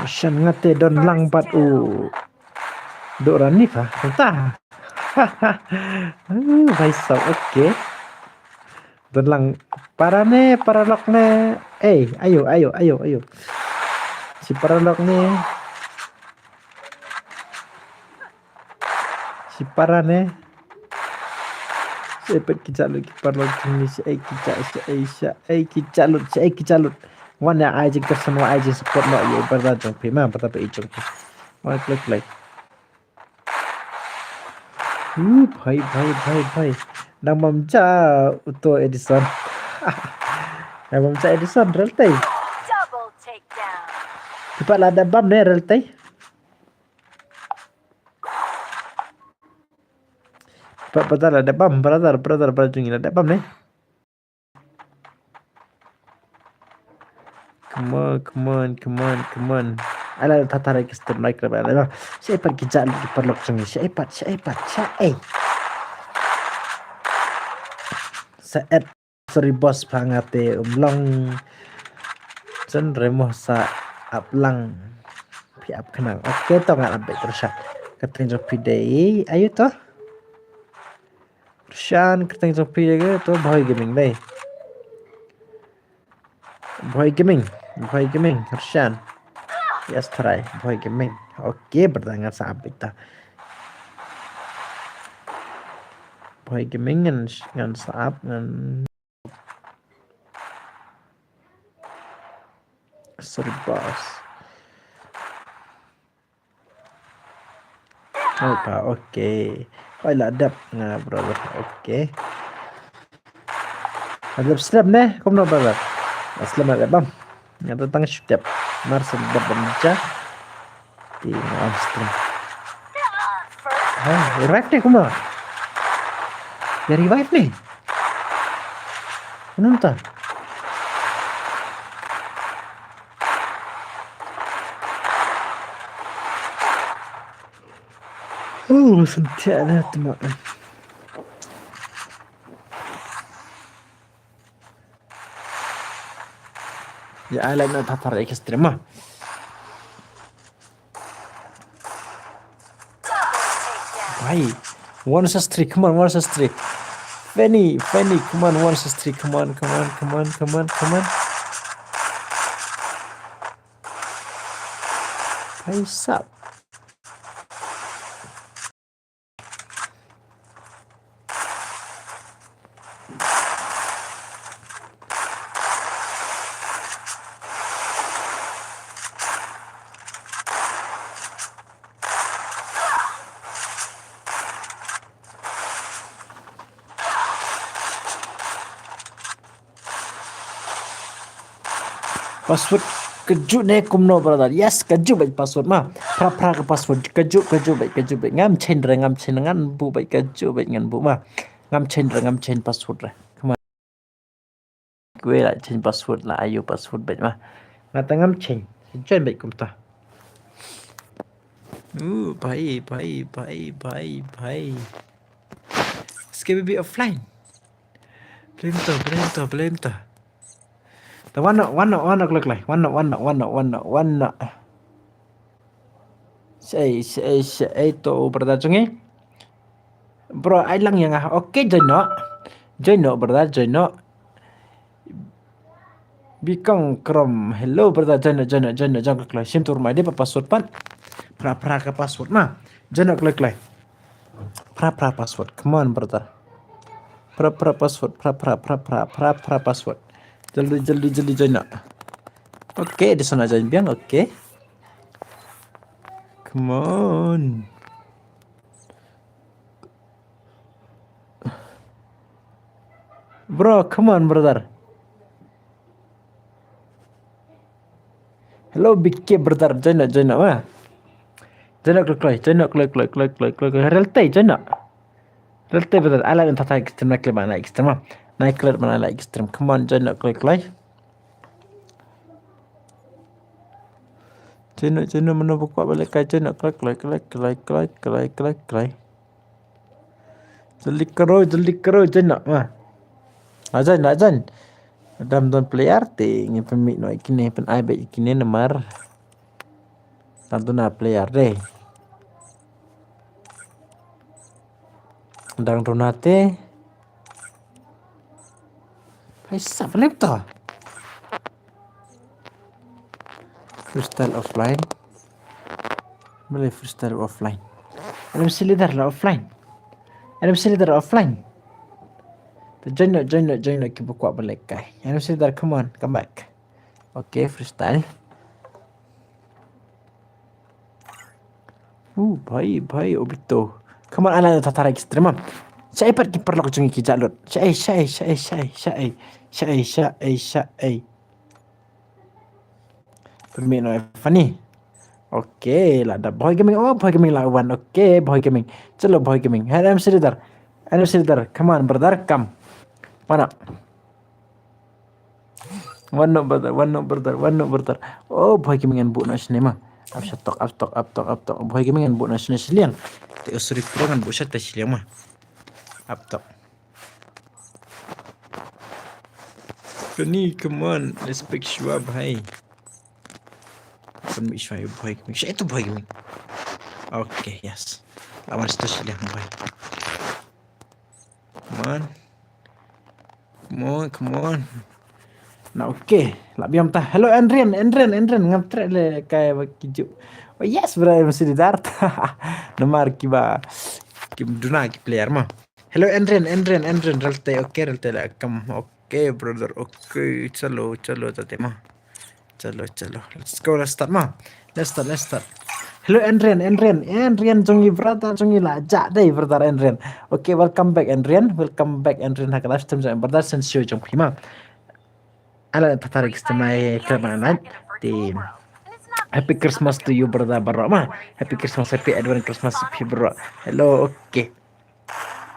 Shen nga te don lang bad u Dok Rani pha. Entah. Uh, bhai sab, okay. Don lang para ne, paralok ne. Eh, ayo, ayo, ayo, ayo. Shi paralok ne. Shi para ne. Shi ai pat ki jalut ki paralok jong ngi, shi ai ki ja, shi ai, shi ai ki jalut, shi ai ki jalut. Wan ïa ai jingkyrsan, wan ai jingsupport noh ïa i brother jong phi ma, brother ba i jong phi. Wan klik klik. Uh, bhai, bhai, bhai, bhai. Nang bam ja uto Edison. Nang bam ja Edison, Real Tei. Double takedown. Kipat la da bam ne, Real Tei. Kipat brother la da bam, brother, brother, brother jong ngi la da bam ne. Come on, come on, come on, come on. Ala tata rai ki step like raba ala. Shi ai pat ki jalut ki paralok jong ngi. Shi ai pat, shi ai pat, shi ai. Sa et, sorry boss, pha nga te um long. Chen remo sa ap lang. Phi ap khnang. Okay, to nga ap beit Roshan. Ka teng jong phi dei. Ayo to. Roshan, ka teng jong phi dei to Bhoi Gaming dei. Bhoi Gaming, Bhoi Gaming, Roshan. Yes, try, Bhoi Gaming. Okay, brother, ngan sa ap beit ta. Bhoi Gaming ngan, ngan sa ap, ngan. Sorry, boss. Hoi pa, okay. Hoi la dep nga, brother. Okay. Adep slem ne, kumno brother? Slem adep bam. Nga ta tang shu dep. Mar sa dep bam ja. Ti nga am slem. Ha, revive ne kumno? Ya revive ne. Kumno ta? Oh, sentiasa tu mak. Ya, ala na tatar ek stream ah. Why? One versus three, come on, one versus three. Fanny, Fanny, come on, one versus three, come on, come on, come on, come on, come on. Face up. Password kajuh ne kumno, brother? Yes, kajuh bad password ma. Phra phra ka password. Kajuh, kajuh bad, kajuh bad. Ngam change re, ngam change, ngan buh bad kajuh bad ngan buh ma. Ngam change re, ngam change password re. Come on. Kwe la change password la, ayo password bad ma. Ngata ngam change. Join bad kumta. Uh, bhai, bhai, bhai, bhai, bhai. Skip offline. Blame to, blame to, blame to. Ta wan noh, wan noh, wan noh, klik lai. Wan noh, wan noh, wan noh, wan noh, wan noh. Shaei, shaei, shaei to, brother jong ngi. Bro, ai lang ïa nga. Okay, join noh. Join noh, brother, join noh. Bikong Chrome. Hello, brother, join noh, join noh, join noh, join noh, klik lai. Shim tur mai dei pat password pat. Phra, phra ka password ma. Join noh, klik lai. Phra, phra password. Come on, brother. Phra, phra password. Phra, phra, phra, phra, phra, phra password. Jaldi, jaldi, jaldi join noh. Okay, di sana join biang, okay. Come on. Bro, come on, brother. Hello, B K brother. Join noh, join noh, ma. Join noh, klik lai. Join noh, klik, klik, klik, klik, klik. Real te, join noh. Real te, brother. Ai like na kata ka stream, na klik ba na like stream, ma. Na klik ba na like stream. Come on, join noh, klik lai. Join noh, join noh, mano ba kwah ba lehkai, join noh, klik, klik, klik. Jylli karo, jylli karo, join noh, ma. Ah, join, ah, join. Dang don player te, ngin pynmih noh ïa kine, pyn-ai beit ïa kine namar. Dang duna player dei. Dang duna te. Phaisa, balei to? Freestyle offline. Balei freestyle offline? N M C leader la offline. N M C leader offline. Te join noh, join noh, join noh, kiba kwah ba lehkai. N M C leader, come on, come back. Okay, freestyle. Uh, bhai, bhai, Obito. Come on, ala ta tarik stream, ma. Shaei pat ki paralok jong ngi ki jah lut. Shaei, shaei, shaei, shaei, shaei. Shaei, shaei, shaei. Pynmih noh ïa Fanny. Okay, la dap Bhoi Gaming. Oh, Bhoi Gaming la wan. Okay, Bhoi Gaming. Chalo, Bhoi Gaming. Hai, N M C leader. N M C leader. Come on, brother. Come. Mana? Wan noh, brother, wan noh, brother, wan noh, brother. Oh, Bhoi Gaming ngan buh noh shane, ma. Ap shatok, ap tok, ap tok, ap tok. Bhoi Gaming ngan buh noh shane shiliang. Te, oh, sorry, kro ngan buh shata shiliang, ma. Ap tok. Kani, come on, let's pick shuwa, bhai. Pynmih shuwa ïa u Bhoi Gaming. Shaei tu Bhoi Gaming? Okay, yes. Lawan stage leh Bhoi. Come on. Come on, come on. Na, okay. Lah biang ta. Hello, Andrian, Andrian, Andrian. Ngam treh lehkai ba ki ju. Oh, yes, bro, mesti di dar. Namar kiba. Kim duna ki player ma. Hello, Andrian, Andrian, Andrian, real te, okay, real te la kam, okay, brother, okay, chalo, chalo, tate ma. Chalo, chalo, let's go, let's start ma. Let's start, let's start. Hello, Andrian, Andrian, Andrian, jong ngi brother, jong ngi la jah dei, brother Andrian. Okay, welcome back, Andrian, welcome back, Andrian, ha ka live stream jong brother, shen show jong phi ma. Ala ta tarik stemai kerana te. Happy Christmas to you, brother, baroh ma. Happy Christmas, happy advance Christmas, happy baroh. Hello, okay.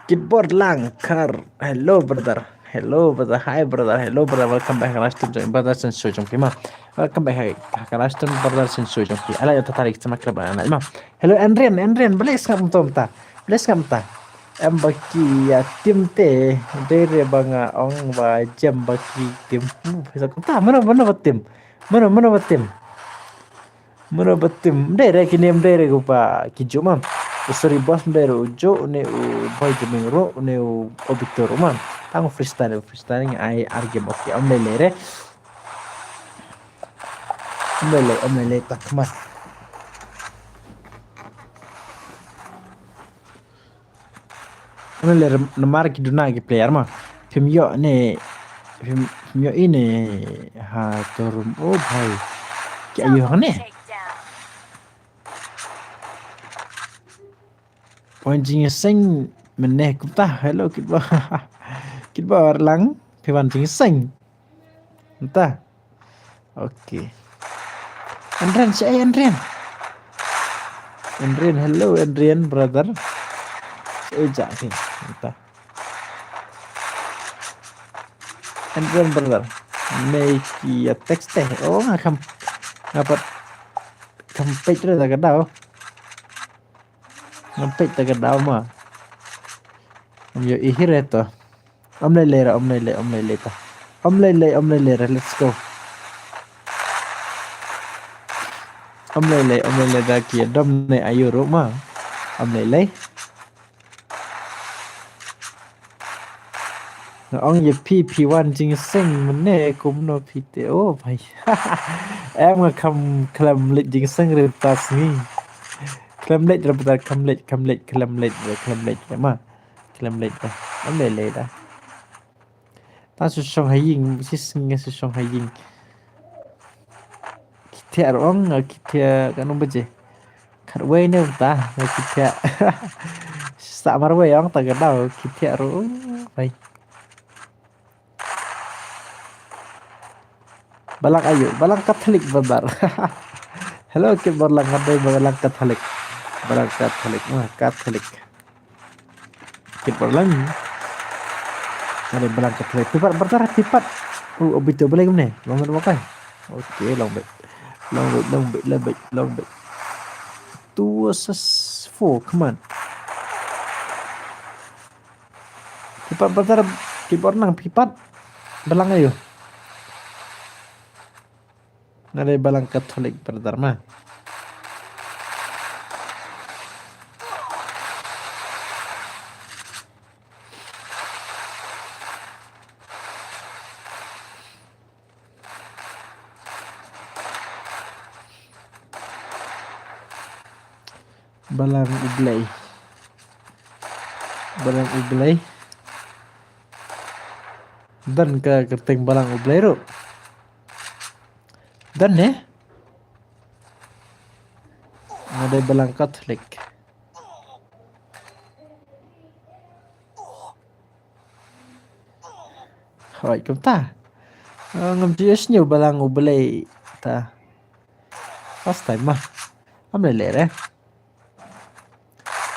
Keyboard Langkar. Hello, brother. Hello, brother. Hi, brother. Hello, brother. Welcome back. Last time join, brother, shen show jong phi ma. Welcome back. Hi, last time, brother, shen show jong phi. Ala ta tarik stemai kerana ma. Hello, Andrian, Andrian. Balei sngap mynta? Balei sngap mynta? Em ba ki ïa tim te, dei re ba nga ong ba jem ba ki tim. Hmm, pisa kumta, mano, mano ba tim? Mano, mano ba tim? Mano ba tim? Dei re kine, dei re ku ba ki ju ma. U Sorry Boss, dei re u ju, ne u Bhoi Gaming ruh, ne u Obito ruh ma. Tang freestyle, freestyle ngi ai ar game, okay, om lei lei re. Om lei lei, om lei lei, tak ma. Namar le, namar ki duna ki player ma. Phim ïoh ne, phim, phim ïoh i ne ha torum, oh bhai. Ki ayu hangne. Wan jingseng mynne kumta. Hello, kit ba. Kit ba war lang. Phi wan jingseng. Mynta. Okay. Andrian, shaei Andrian? Andrian, hello Andrian, brother. Shaei jah phi? Mynta. Andrian, brother. Me ki ïa text te. Oh, nga kham, nga pat kham peit re da ka daw. Ngam peit ta ka daw ma. Ngam ïohi hi re to. Ym lei lei re, ym lei lei, ym lei lei ta. Ym lei lei, ym lei lei re, let's go. Ym lei lei, ym lei lei da ki dom ne ayu ruh ma. Ym lei lei. Nga ong ïa phi, phi wan jingseng mynne kumno phi te, oh bhai. Em nga kham khlem leit jingseng re ta sngi. Khlem leit re bata, khlem leit, khlem leit, khlem leit re, khlem leit re ma. Khlem leit re. Ym lei lei da. Ta shu shong ha ïing, shi sngi shu shong ha ïing. Ki thiah ruh ong, ki thiah katno baje. Khatwei ne ta, ki thiah. Sa marwei ong ta ka daw, ki thiah ruh, oh bhai. Balang ayu, Balang Catholic brother. Hello, kit Balang, nga dei Balang Catholic. Balang Catholic, wah, Catholic. Kit Balang. Nga dei Balang Catholic. Phi pat brother, phi pat. Oh, obito balai kumne. Long bit wakai. Okay, long bit. Long bit, long bit, long bit, long bit. Two versus four, come on. Phi pat brother, kit Balang, phi pat. Balang ayu. Nga dei Balang Catholic brother ma. Balang U Blei. Balang U Blei. Don ka kyrteng Balang U Blei ruh. Don ne? Nga dei Balang Catholic. Hoi, kumta. Ah, ngam ju ïohsngew Balang U Blei ta. First time ma. Ym lei lei re.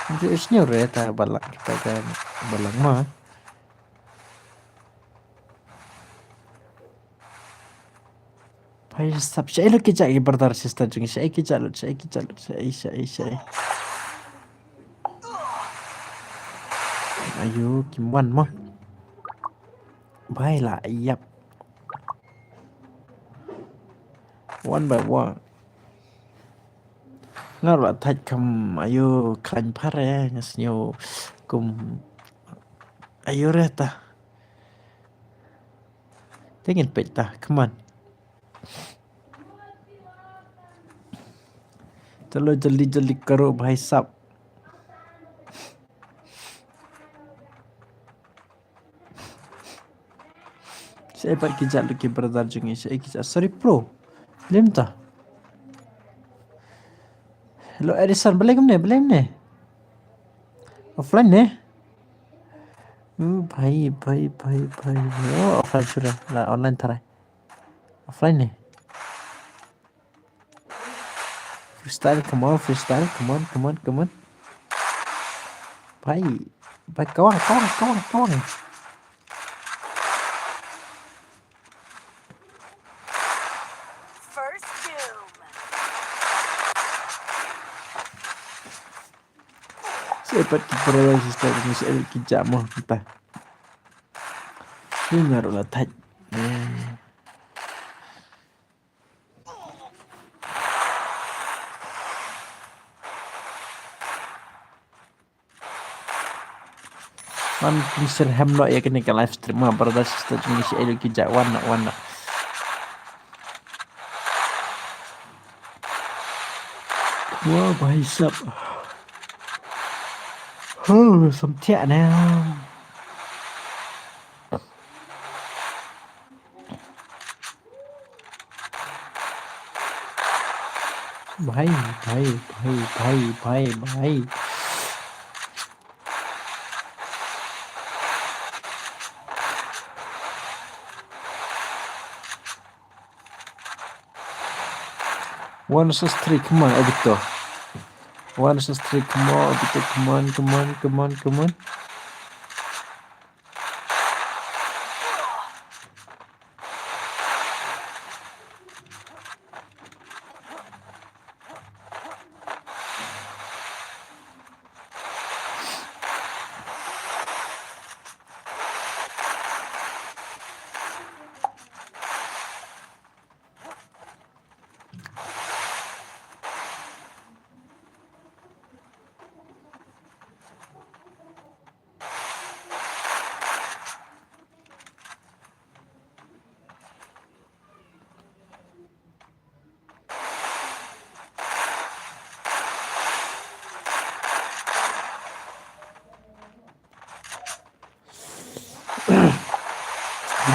Ngam ju ïohsngew re ta Balang, kita ka Balang ma. Bhai sap, shaei lut ki jah ki brother sister jong ngi, shaei ki jah lut, shaei ki jah lut, shaei, shaei, shaei. Ayo, kim wan mo. Bhai la ïap. One by one. Nga ruh la thait kham ayo khlaiñ phar eh, nga sngew kum ayo re ta. Te ngin peit ta, come on. Chalo jaldi jaldi karo bhai sab. Shaei pat ki jah lut ki brother jong ngi, shaei ki jah, sorry pro. Lem ta. Hello Edison, balei kumne, balei kumne? Offline ne? Uh, bhai, bhai, bhai, bhai. Oh, offline shuh re. La online tharai. Offline ne? Freestyle, come on, freestyle, come on, come on, come on. Bhai, bhai, kawang, kawang, kawang, kawang. First doom. Shaei pat ki brother sister, ki shaei ki jah mo kita. Ki nga ruh la thait. Eh. Wan pynshare hem noh ïa kane ka live stream ma brother sister jong ngi, shaei ki jah, wan noh, wan noh. Wah, bhai sab. Huh, samthiah ne. Bhai, bhai, bhai, bhai, bhai, bhai. One versus three, come on, Obito. One versus three, come on, Obito, come on, come on, come on, come on.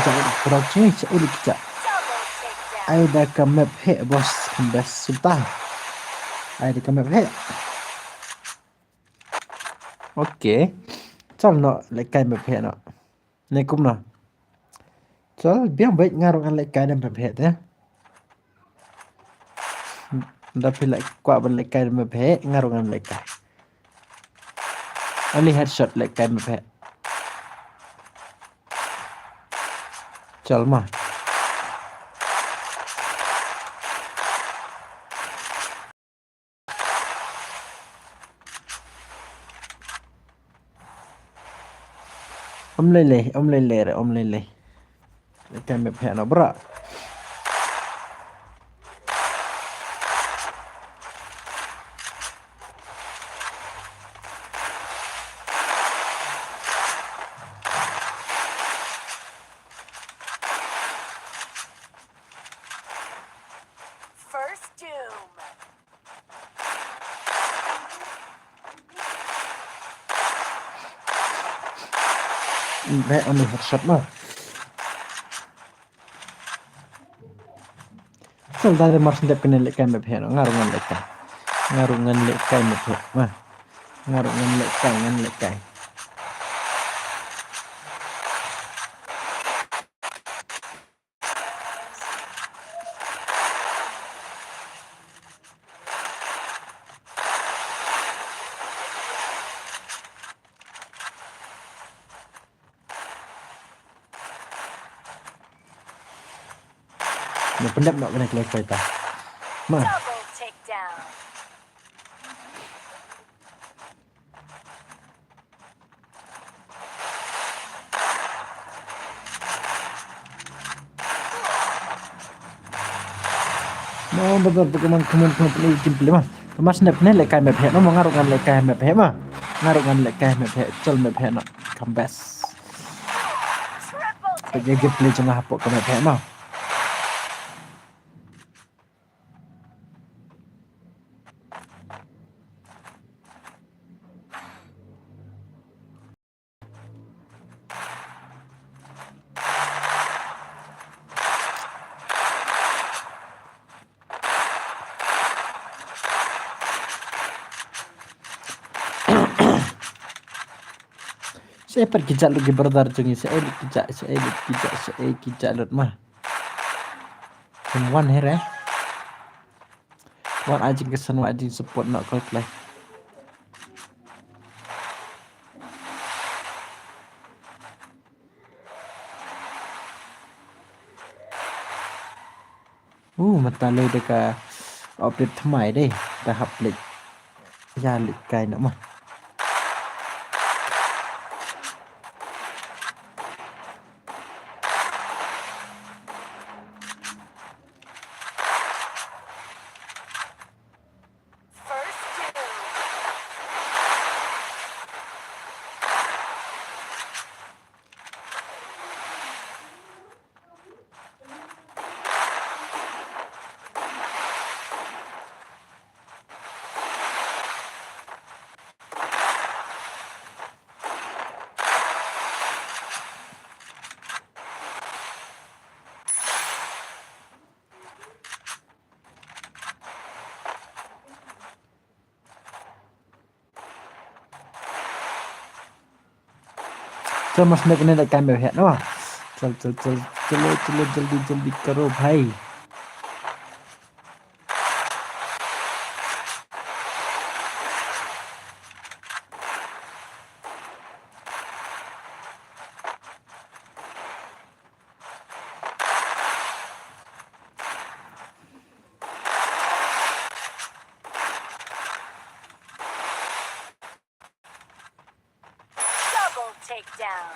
kita, kita, kita, kita, kita. Ai da ka map heh, boss, kambes sultan. Ai da ka map heh. Okay. Chal no, lehkai map heh no. Ne kumno. Chal, biang beit nga ruh ngan lehkai da map heh te. Da phi leh kwah ban lehkai da map heh, nga ruh ngan lehkai. Only headshot lehkai map heh. Chal ma. Om lei lei, om lei lei re, om lei lei. Lehkai map heh no bra. First Doom. Be only headshot ma. Chal da re mar sndep kane lehkai map heh no, nga ruh ngan lehkai. Nga ruh ngan lehkai map heh ma. Nga ruh ngan lehkai, ngan lehkai. Nga pyndep noh kane ka lehkai ta. Ma. Double takedown. No, ba, ba, ba, come on, come on, come on, play, game play ma. Ba mar sndep ne lehkai map heh, no, ma nga ruh ngan lehkai map heh ma. Nga ruh ngan lehkai map heh, chal map heh no. Kambes. Ba game play jong nga hapoh ka map heh ma. Shaei pat ki jah lut ki brother jong ngi, shaei lut ki jah, shaei lut ki jah, shaei ki jah lut ma. Kum wan hi re. Wan ai jingkyrsan, wan ai jingsupport noh khlem khlem. Uh, mynta lei da ka update thymmai dei, da hap leit ïa lehkai noh ma. Chal, mas nek ne lehkai map heh no. Chal, chal, chal, chalo, chalo, jaldi, jaldi karo bhai. Double takedown.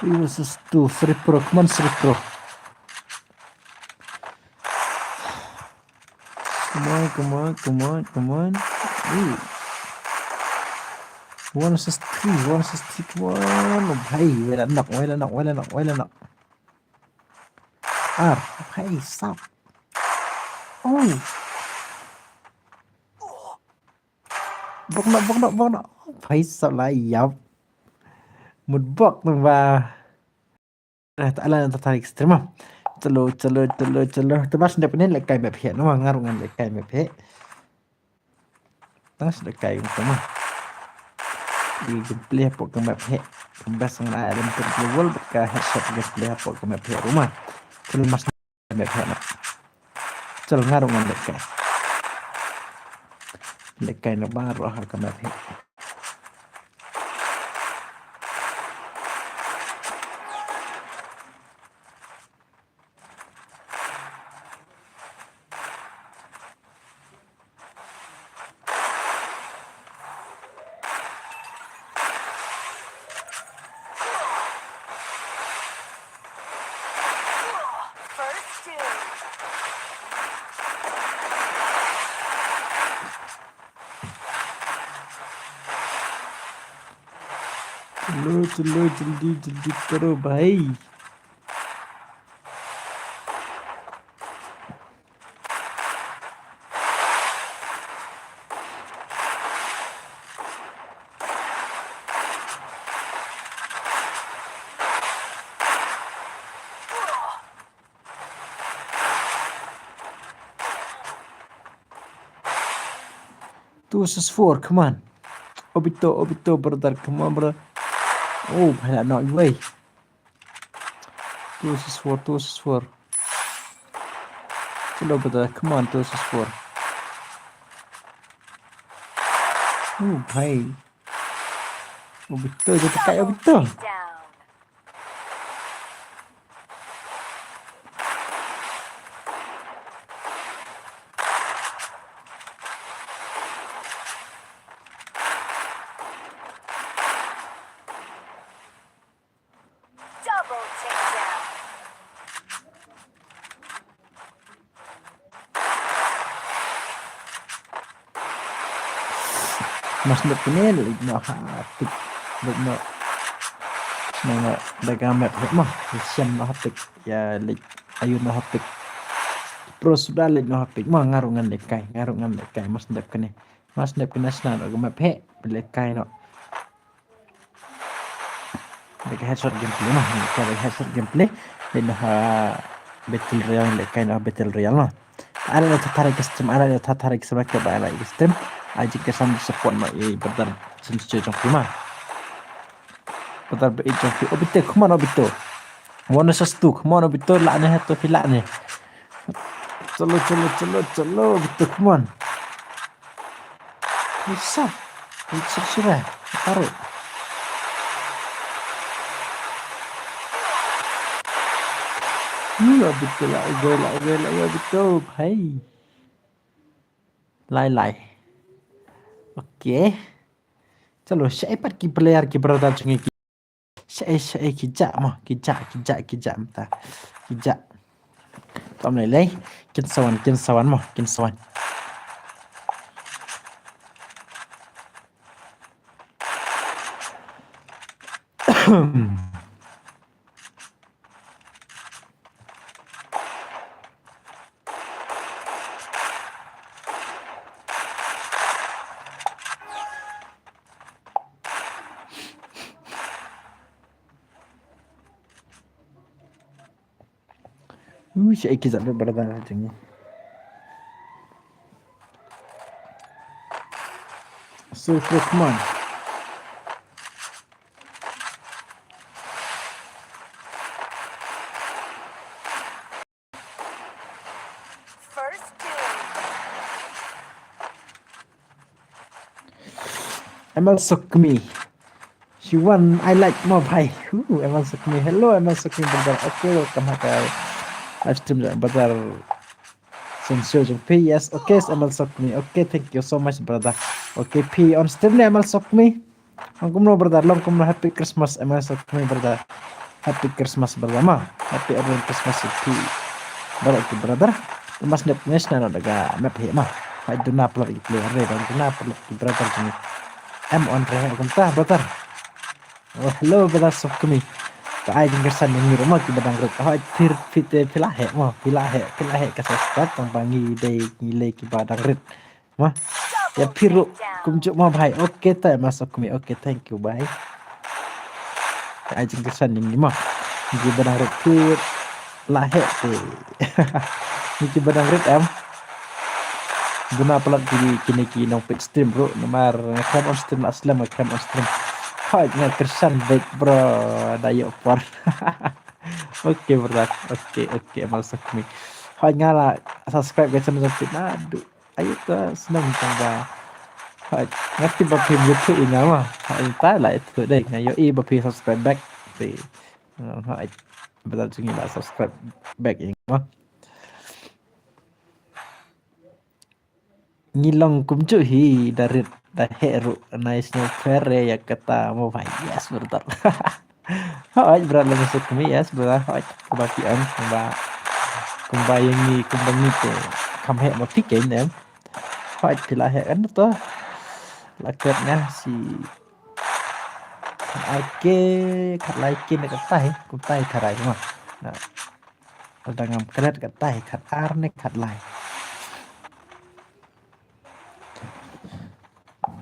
Three versus two, Free Pro, come on, Free Pro. Come on, come on, come on, come on. Ooh. One assist three, one assist three, come on. Oh, bhai, wei la knock, wei la knock, wei la knock, wei la knock. Ar, bhai, sap. Oh. Bok nok, bok nok, bok nok. Bhai, sap la ïap. Mut bok tu ba. Eh, ta ala ta tarik stream. Chalo, chalo, chalo, chalo. Ta bas ndep ne lehkai map he. No, nga ruh ngan lehkai map he. Tang sdang kai ngam. I gameplay hapoh ka map he. Ka best ngan ai dalam global bad ka headshot gameplay hapoh ka map he ruh ma. Chalo mas map he na. Chalo nga ruh ngan lehkai. Lehkai na baroh ha ka map he. First two. चलो, चलो, जल्दी, जल्दी करो भाई। Two versus four, come on. Obito, Obito, brother, come on, brother. Oh, bhai, no way. Two versus four, two versus four. Chalo, brother, come on, two versus four. Oh, bhai. Obito, jatuh kai, Obito. Double takedown. Mas dep kine leit noh ha tik, leit noh. Nang da ka map hek mah, siam noh ha tik, ïa leit ayu noh ha tik. Pro suda leit noh ha tik mah, nga ruh ngan lehkai, nga ruh ngan lehkai, mas dep kine. Mas dep kine sna noh ka map hek, lehkai noh. Bad ka headshot gameplay noh, ka bad headshot gameplay. Leit noh ha Battle Royale, leit kai noh ha Battle Royale noh. Ara leit tharai ka stream, ara leit tharai ka stream, ka ba ara ka stream. Ai jingkyrsan support noh ïa brother Sensei jong phi ma. Brother ba jong phi, Obito, come on Obito. One versus two, come on Obito, lah ne hai to phi lah ne. Chalo, chalo, chalo, chalo, Obito, come on. Bisa. Bisa sura. Taruh. Ih, Obito la ubai, la ubai, la ubai, Obito, bhai. Lai, lai. Okay. Chalo, shaei pat ki player ki brother jong ngi ki. Shaei, shaei, ki jah mo, ki jah, ki jah, ki jah mynta. Ki jah. Tam lei lei, kin sa wan, kin sa wan mo, kin sa wan. Ui, shaei ki jat bad brother jong ngi. So, so, come on. First kill. M L Sokmi. She won, I like mo bhai. Ooh, M L Sokmi. Hello, M L Sokmi brother. Okay, welcome ha ka live stream jong brother Sensei jong phi. Yes, okay, M L Sokmi. Okay, thank you so much brother. Okay, phi on stream ne M L Sokmi. Long kumno brother, long kumno, happy Christmas, M S Sokmi brother. Happy Christmas brother ma. Happy advance Christmas to you, brother, to brother. Mas nep nge sna no daga map he ma. Hai duna plot ki player re, duna plot ki brother jong ngi. Em on re he kumta brother. Oh, hello brother Sokmi. Ta ai jingkyrsan ïa ngi ruh ma ki ba dang rit. Hai phi, phi te phi la heh ma, phi la heh, phi la heh ka subscribe tang ba ngi dei ngi lei ki ba dang rit. Ma. Ïa phi ruh kumjuh ma bhai. Okay ta ma Sokmi. Okay, thank you bhai. Ai jingkyrsan ïa ngi ma. Ngi ba dang rit phi la heh te. Ngi ki ba dang rit em. Duna palat kine, kine ki nongpeit stream ruh, namar nga khlem on stream, la slem nga khlem on stream. Hooid nga kyrsan beit bro, da ïoh por. Okay bro, okay, okay, Amal Sokmi. Hooid nga la subscribe ka channel jong phi, naduh ayu ta snem tang ba. Hooid nga tip ba phim ïathuh ïa nga ma. Hooid ta la ïathuh dei, nga ïohi ba phi subscribe back. Phi, hooid, ba la jong ngi la subscribe back ïa nga ma. Ngi long kumjuh hi, da rit da heh ruh, nai sngewpher ïa kata mo bhai. Yes brother. Hooid brother, la Sokmi, yes brother. Hooid kumba phi ong, kumba, kumba ïa ngi, kumba ngi te kham heh ma phi kein em. Hooid phi la heh kan to. La klet nga shi khat ar K, khat lai K ne kata hi, kumta hi tharai ma. Na. Lada ngam klet kata hi khat ar ne khat lai.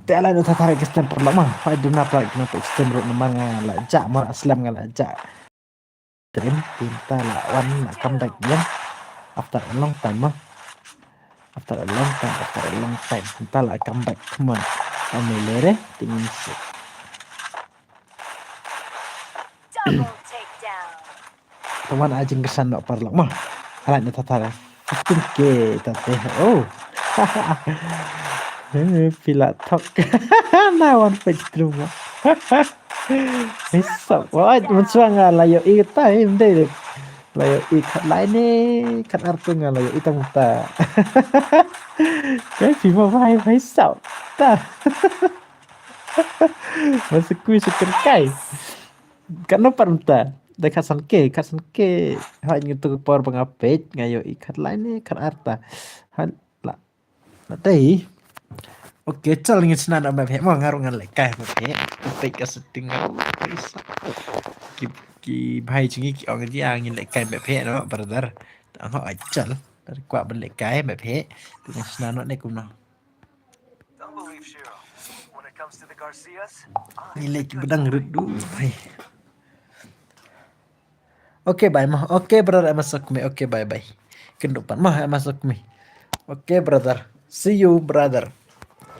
Te lai na thathar extend paralok ma. Hooid duna paralok kino extend ruh namar nga la jah ma, slem nga la jah. Stream, te mynta la wan la come back ïa. After a long time ma. After a long time, after a long time. Mynta la come back, come on. Ame lere, tingin suk. Double takedown. Taman a jingkyrsan noh paralok ma. Halai na thathar. Fifteen K ta te. Oh. Eh, phi la thok. Na wan page through ma. Hisap. Wah, mynshuwa nga la ïohi ta, eh, ym dei de. La ïohi khat lai ne khat ar tu nga la ïohi tang ta. Kai phi ma bhai, bhai sap ta. Masa kui syukur kai. Katno pat mynta? Da khatsan K, khatsan K. Ha, ngi tu ka por ba nga peit, nga ïohi khat lai ne khat ar ta. Ha, la, la dei. Okay, chal ngin sna na map heh mo, nga ruh ngan lehkai map heh. Peit ka setting nga ruh. Ki, ki bhai jong ngi ki ong jia ngin lehkai map heh no brother. Tang ho, ai chal. Kwah ban lehkai map heh. Ngin sna noh ne kumno. Ngi leh ki ba dang rit duh. Hai. Okay, bye ma. Okay, brother, Emma Sokmi. Okay, bye, bye. Kynduh pat ma, Emma Sokmi. Okay, brother. See you, brother.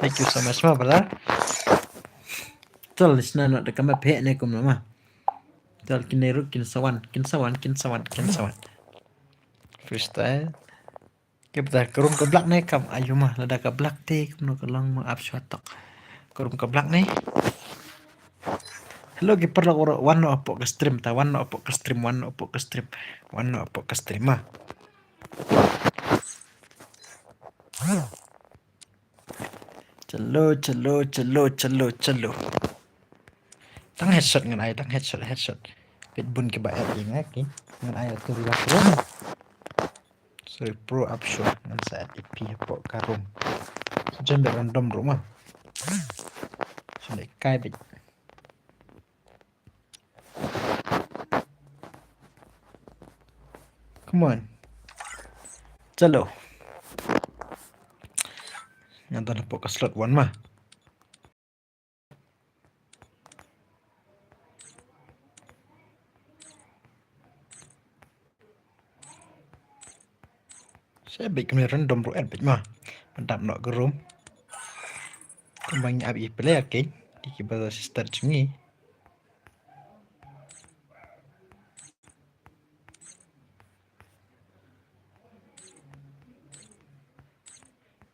Thank you so much ma, brother. Tol, sna noh da ka map heh ne kumno ma. Tol, kine ruh kin sa wan, kin sa wan, kin sa wan, kin sa wan. Freestyle. Ke bta ka room ka black ne kam ayu ma, lada ka black te kumno ka long ma, ap shwa tok. Ka room ka black ne. Hello ki paralok, wan noh hapoh ka stream ta, wan noh hapoh ka stream, wan noh hapoh ka stream. Wan noh hapoh ka stream ma. Chalo, chalo, chalo, chalo, chalo. Tang headshot ngan ai, tang headshot, headshot. Peit bun kiba add ïa nga ki. Ngan ai atu ruh pro. Sorry, pro up show. Ngan sa add ïa phi hapoh ka room. Jan bad random ruh ma. Shu lehkai bad. Come on. Chalo. Nga don hapoh ka slot one ma. Sa beit kumne random ruh, add beit ma. Pyndap noh ka room. Kumba ngi ap ïa ki player kein, ïa ki brother sister jong ngi.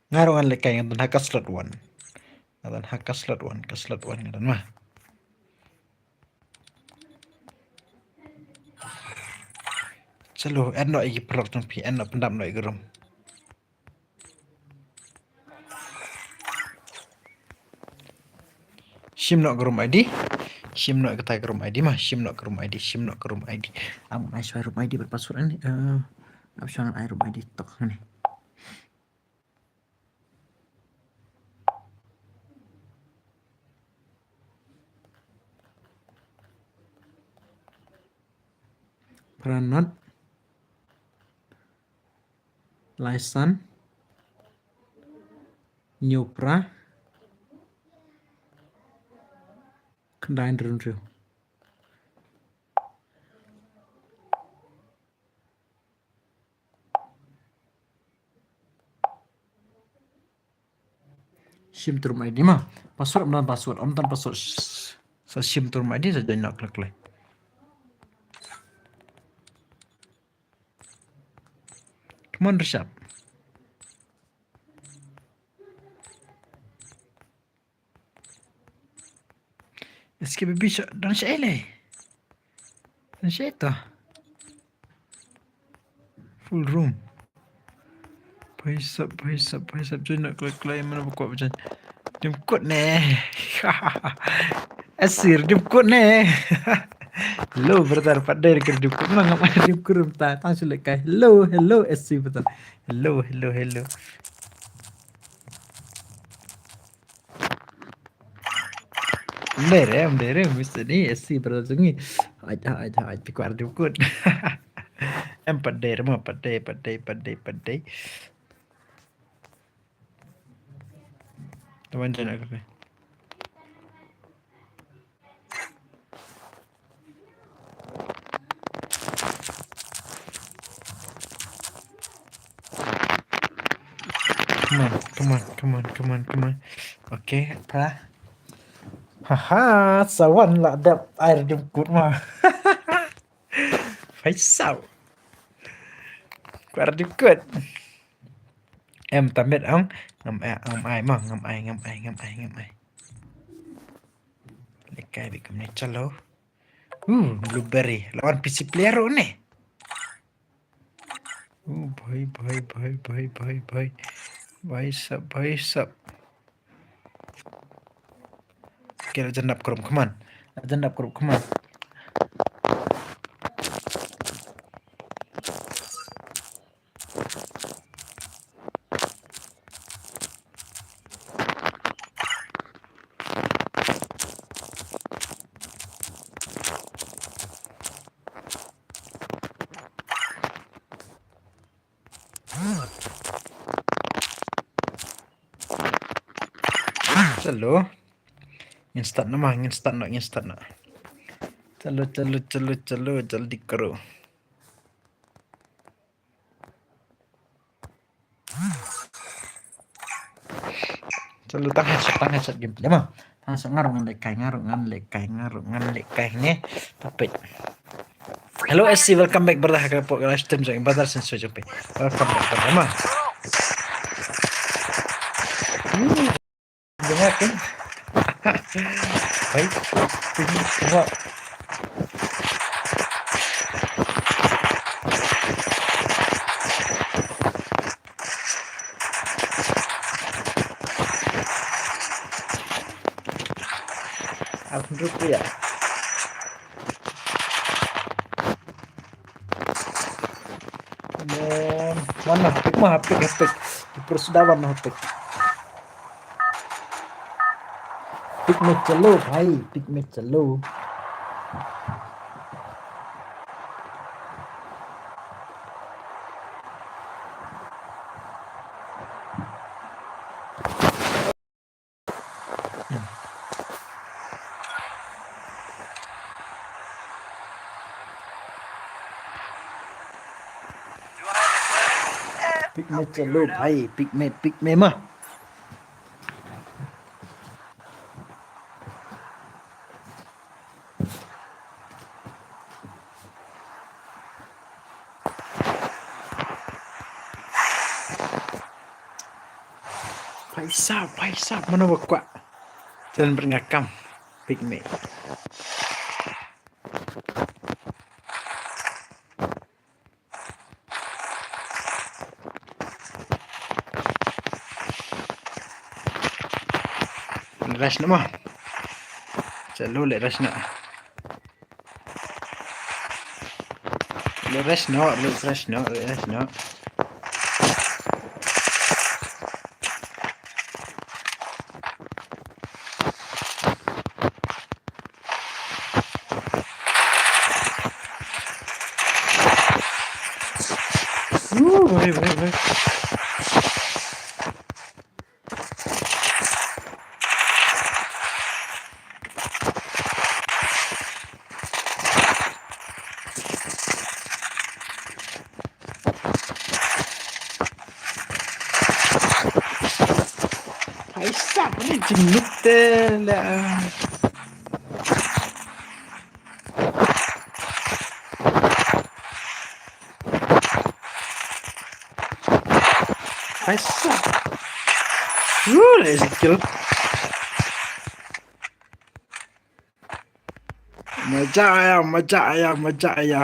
Nga ruh ngan lehkai, nga don ha ka slot one. Nga don ha ka slot one, ka slot one nga don ma. Chalo, add noh ïa ki paralok jong phi, add noh, pyndap noh ïa ka room. Shim noh ka room I D. Shim noh kata ka room I D ma, shim noh ka room I D, shim noh ka room I D. Am ai shwa room I D bad password ani. Eh, ap shwa ngan ai room I D tok ani. Phra nod. Lai san. Hynñiew phra. Khyndai hynriew hynriew. Shim turum I D ma. Password, ym don password, ym don password. Sa shim turum I D, sa join noh khlem khlem. Come on, Rishabh. Eski baby sha, don sha ele. Don sha ito. Full room. Paisap, paisap, paisap. Join na klai klai mana buka bajan. Dim kut ne. Asir dim kut ne. Hello brother, pat dei ka dim kut. Mana ngam dim kut rum ta. Tang sule kai. Hello, hello, asir brother. Hello, hello, hello. Ym dei re, ym dei re, mister ni, S C brother sungi. Ai, ai, ai, ai, pi kwar dukut. Em pat dei re mo, pat dei, pat dei, pat dei, pat dei. Teman jangan kafe. Come on, come on, come on, come on, come on. Okay, apa? Haha, sawan lah dap air jemput mah. Faisal. Kuar jemput. Em, tamit ang. Ngam ai, ngam ai, mah, ngam ai, ngam ai, ngam ai, ngam ai. Lekai bi kumne chalo. Uh, blueberry. Lawan P C player ne. Uh, bhai, bhai, bhai, bhai, bhai, bhai. Bhai sab, bhai sab. Okay, la jan dap krum, come on. La jan dap krum, come on. Chalo. Ngin start noh ma, ngin start noh, ngin start noh. Chalo, chalo, chalo, chalo, jaldi karo. Chalo, tang headshot, tang headshot gameplay ma. Tang headshot, nga ruh ngan lehkai, nga ruh ngan lehkai, nga ruh ngan lehkai ne. Tapit. Hello S C, welcome back brother ha ka por ka live stream jong brother Senso jong phi. Welcome back brother ma. Hmm. Dengar kan? Baik. Ini semua. Alhamdulillah. Come on. Wan noh, pick ma, pick, pick. Di perus da wan noh, pick. Pick me chalo, bhai, pick me chalo. Pick me chalo bhai, pick me, pick me ma. Paisa, paisa, mano ba kwah. Jan bernga kam. Pick me. Rush noh ma. Chalo le rush noh. Le rush noh, le rush noh, le rush noh. Uh, bhai, bhai, bhai. Ai sa, ni jingmut te la. Ai sa. Woo, la kill. Maja aya, maja aya, maja aya.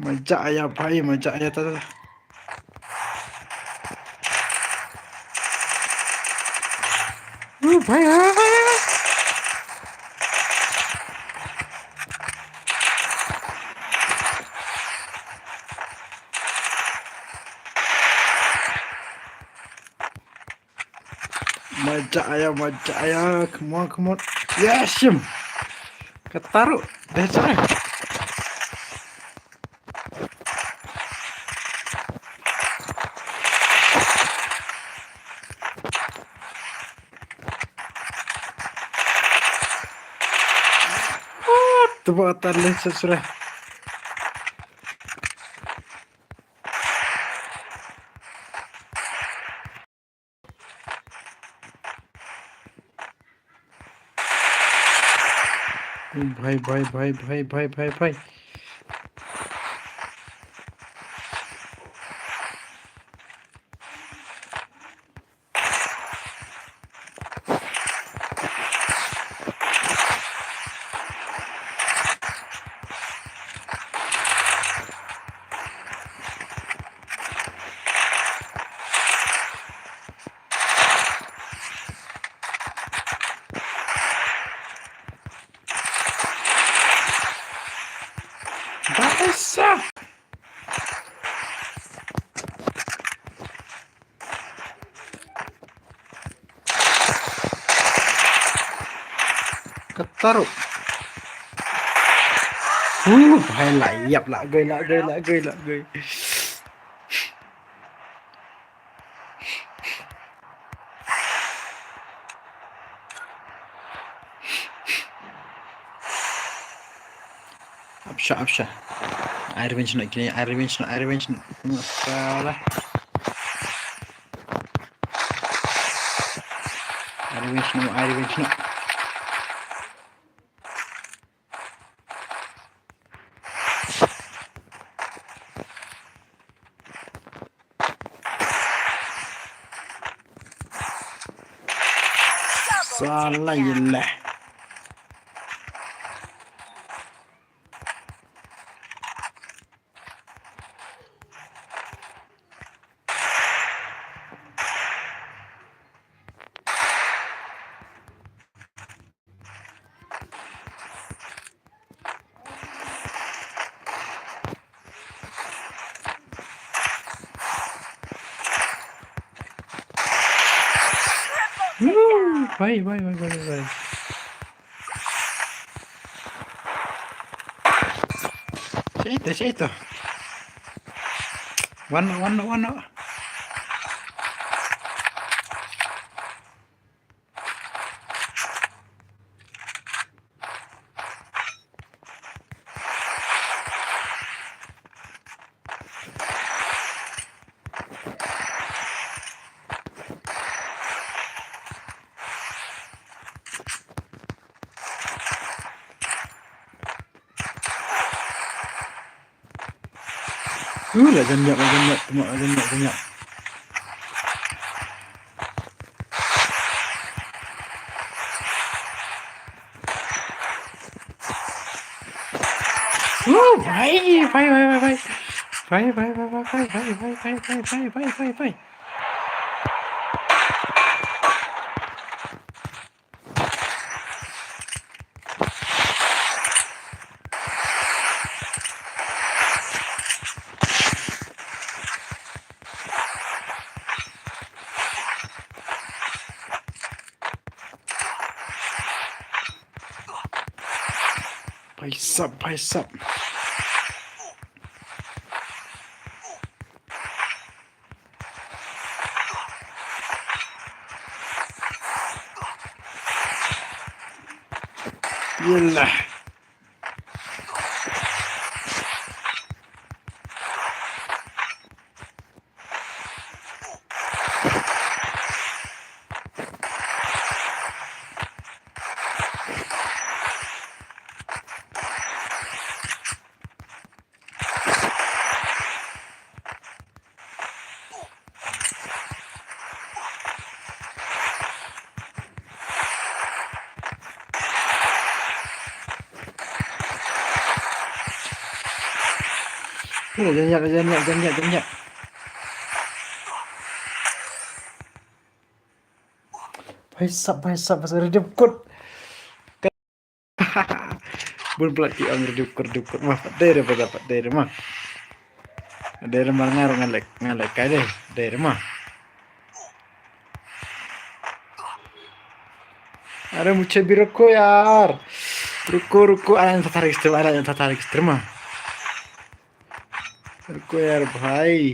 Maja aya bhai, maja aya, ta, ta, ta. Uh, bhai, ah. Maja aya, maja aya. Come on, come on. Yes, shim. Ka taruh. Dah cerai. Oh, tebak atan leh sesuai. Bhai, bhai, bhai. Baisa. Ka taruh. Uh, bhai, la ïap, la gei, la gei, la gei, la gei. Apsha, apsha. Ai revenge noh kine, ai revenge noh, ai revenge noh. Masalah. Ai revenge noh, ai revenge noh. Salah ïa leh. Woo! Bhai, bhai, bhai, bhai, bhai. Shaito, shaito. Wan noh, wan noh, wan noh. Uh, la jan ïap, la jan ïap, tengok, la jan ïap, jan ïap. Uh, bhai, bhai, bhai, bhai, bhai. Bhai, bhai, bhai, bhai. Bhai sab, bhai sab. Yalah. Janyak, janyak, janyak, janyak. Bhai sab, bhai sab, bhai sab, redeem code. Bun pla ki ong redeem code, redeem code. Ma, pat dei re, pat dei re ma. Dei re ma ngar ngalek, ngalek kai dei. Dei re ma. अरे मुझे भी रखो यार। रुको, रुको, आया था, था, था, था, था, था, था, रुको यार भाई।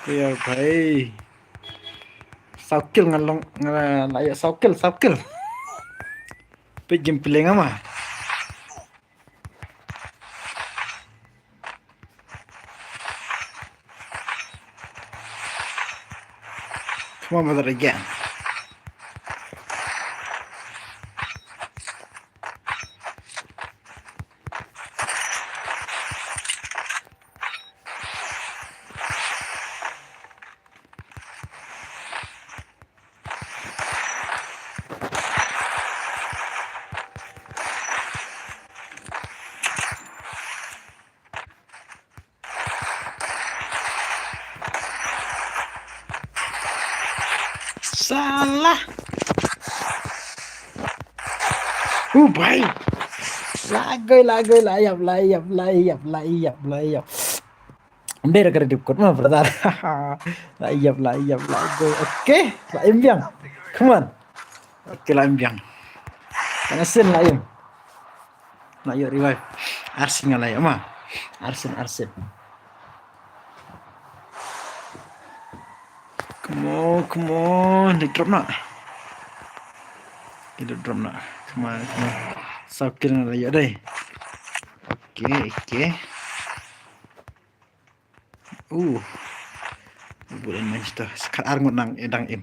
Ruko यार भाई। Saw kill nga long, nga la ïa saw kill, saw kill. Peit game play nga ma. Come on, brother, again. Salah. Uh, bhai. Lagoi, lagoi, la ïap, la ïap, la ïap, la ïap, la ïap. Ym dei re ka redeem code ma, brother. La ïap, la ïap, lagoi. Okay, la im biang. Come on. Okay, la im biang. Tang sien la im. La ïoh revive. Arsien nga la ïoh ma. Arsien, arsien. Come on, come on. Dei drop noh. Dei drop noh. Come on, come on. Saw kill nga la ïoh dei. Okay, okay. Uh. Bulan main sto. Sekat ar ngut nang, eh, dang im.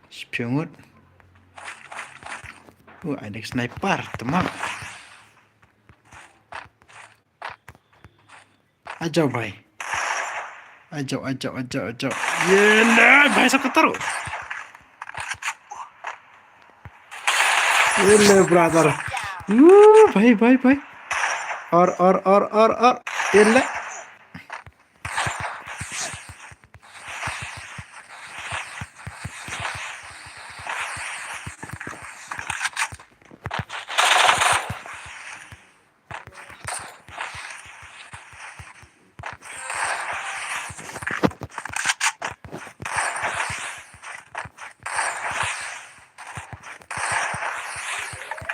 Shiphew ngut. Uh, ai dek sniper, temak. Ajaw, bhai. Ajaw, ajaw, ajaw, ajaw. Yele, bhai, sab ka taruh. Yele, brother. Woo, bhai, bhai, bhai. Or, or, or, or, or. Yele.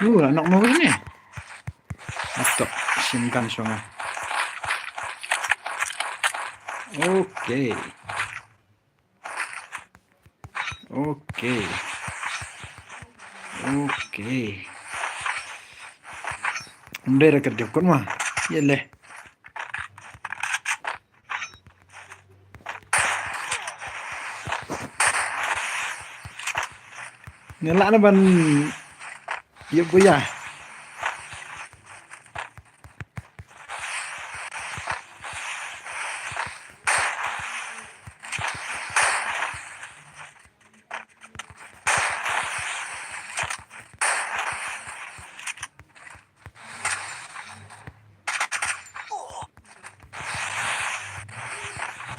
Uh, la knock mo ne. Atok, shim gun shong. Okay. Okay. Okay. Ym dei re ka redeem code ma. Yele. Nga lah na ban ïa buya.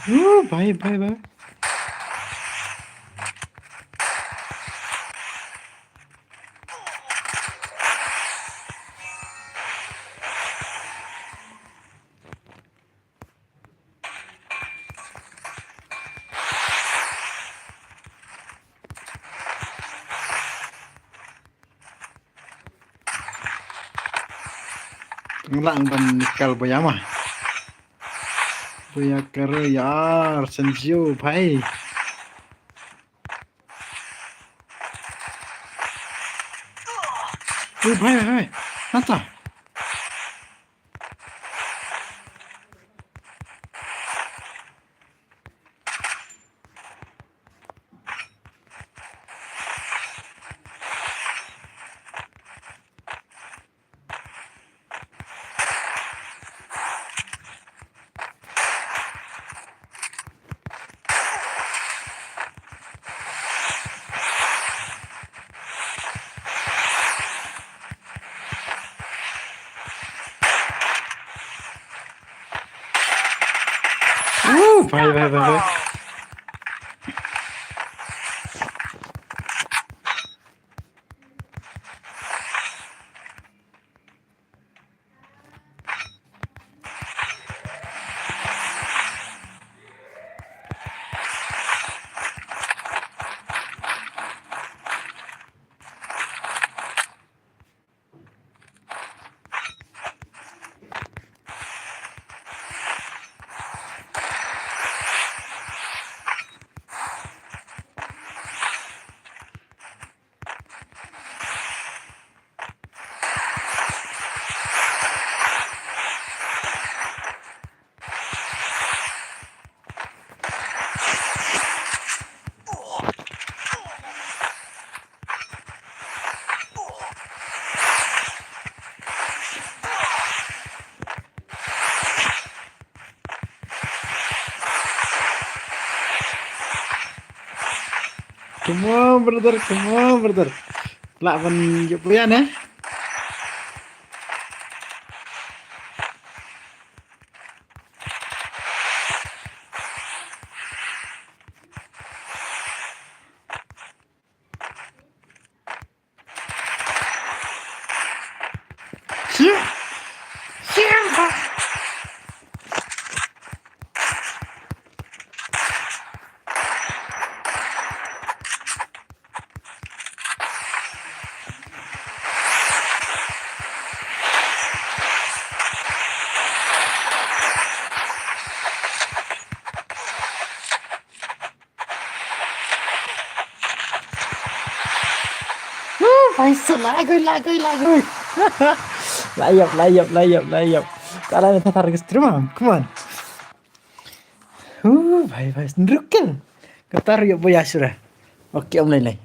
Uh, bhai, bhai, bhai. Ngi lah ban kal boya ma. Boya kar yar, Sanjio bhai. Ui bhai, bhai, bhai. Nata. Uh, bhai, bhai, bhai, bhai. Come on, brother, come on, brother. Lah ban ïoh pynïaid, eh? Woo, Faisal, lagoi, lagoi, lagoi. Layap, layap, layap, layap. Kala ni tatar ke stream, come on. Woo, bhai, bhai, nrukel. Katar yuk boya sura. Okay, om lai lai.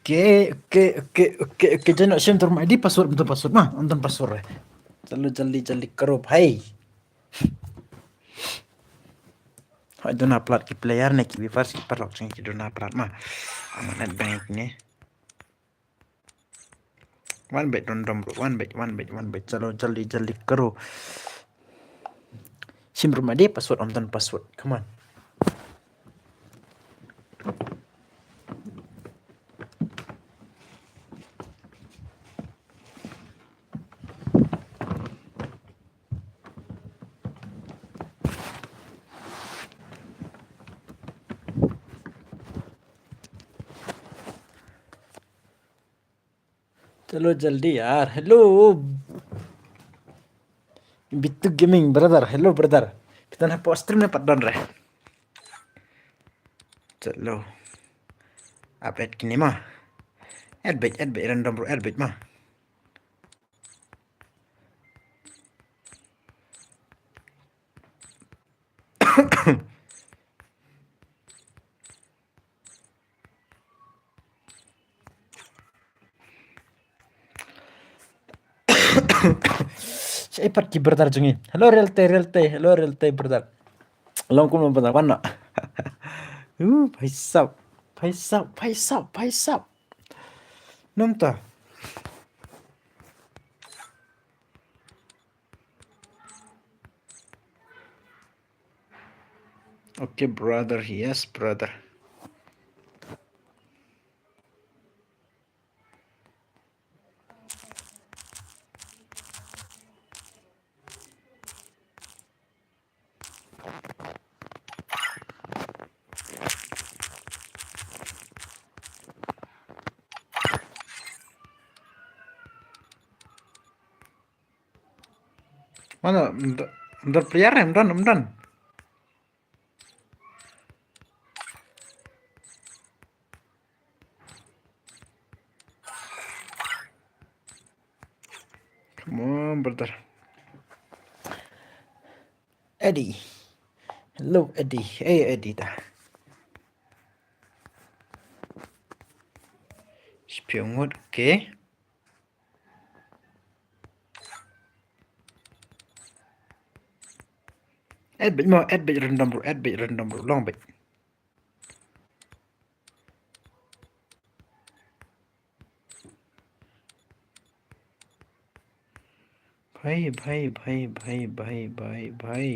Okay, okay, okay, okay, okay. Jangan nak shim terus ID password, betul password mah, nonton password eh. Jaldi, jaldi, jaldi karo bhai. Hai duna plat ki player ne ki viewers ki paralok jong ki duna plat ma. Amanat bank ne. One bit random bro, one bit, one bit, one bit. Chalo, jaldi, jaldi karo. Shim terus ID password, nonton password. Come on. Chalo jaldi yaar. Hello. Bitu Gaming brother. Hello brother. Kita na post stream ne pat don re. Chalo. Update kini ma. Edbit, edbit random bro, edbit ma. Shaipat ki brother jong ngi. Hello Realte, Realte, hello Realte brother. Long kum brother, wan na. Uh, bhai sab, bhai sab, bhai sab, bhai sab. Namta. Okay, brother. Yes, brother. Mana, ym don, ym don player, ym don, ym don. Come on, brother. Eddie. Hello, Eddie. Hey, Eddie da. Shiphew ngut, okay. Add beit mo, add beit random ruh, add beit random ruh, long beit. Bhai, bhai, bhai, bhai, bhai, bhai, bhai.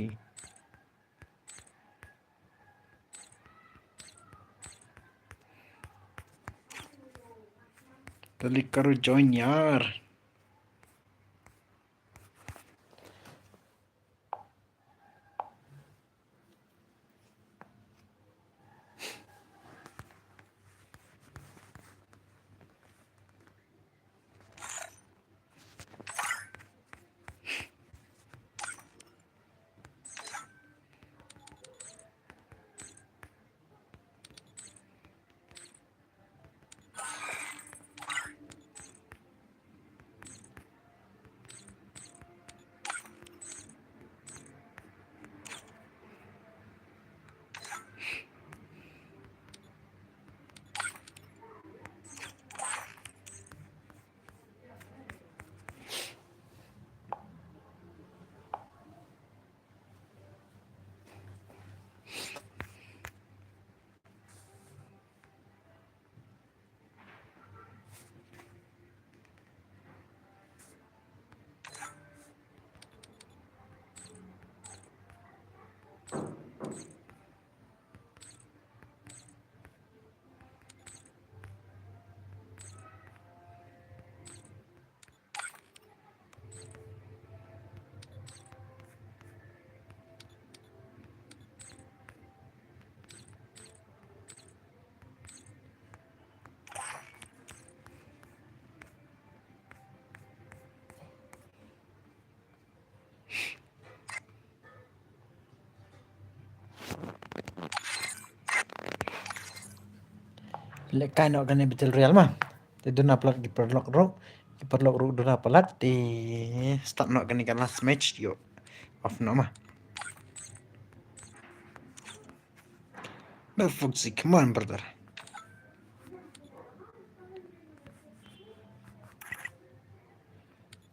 Dalik karo join yaar. Lehkai noh kane Battle Royale ma. Te duna palat ki paralok ruh. Ki paralok ruh duna palat. Te start noh kane ka last match, ïoh. Off noh ma. Mel Foxy, come on, brother.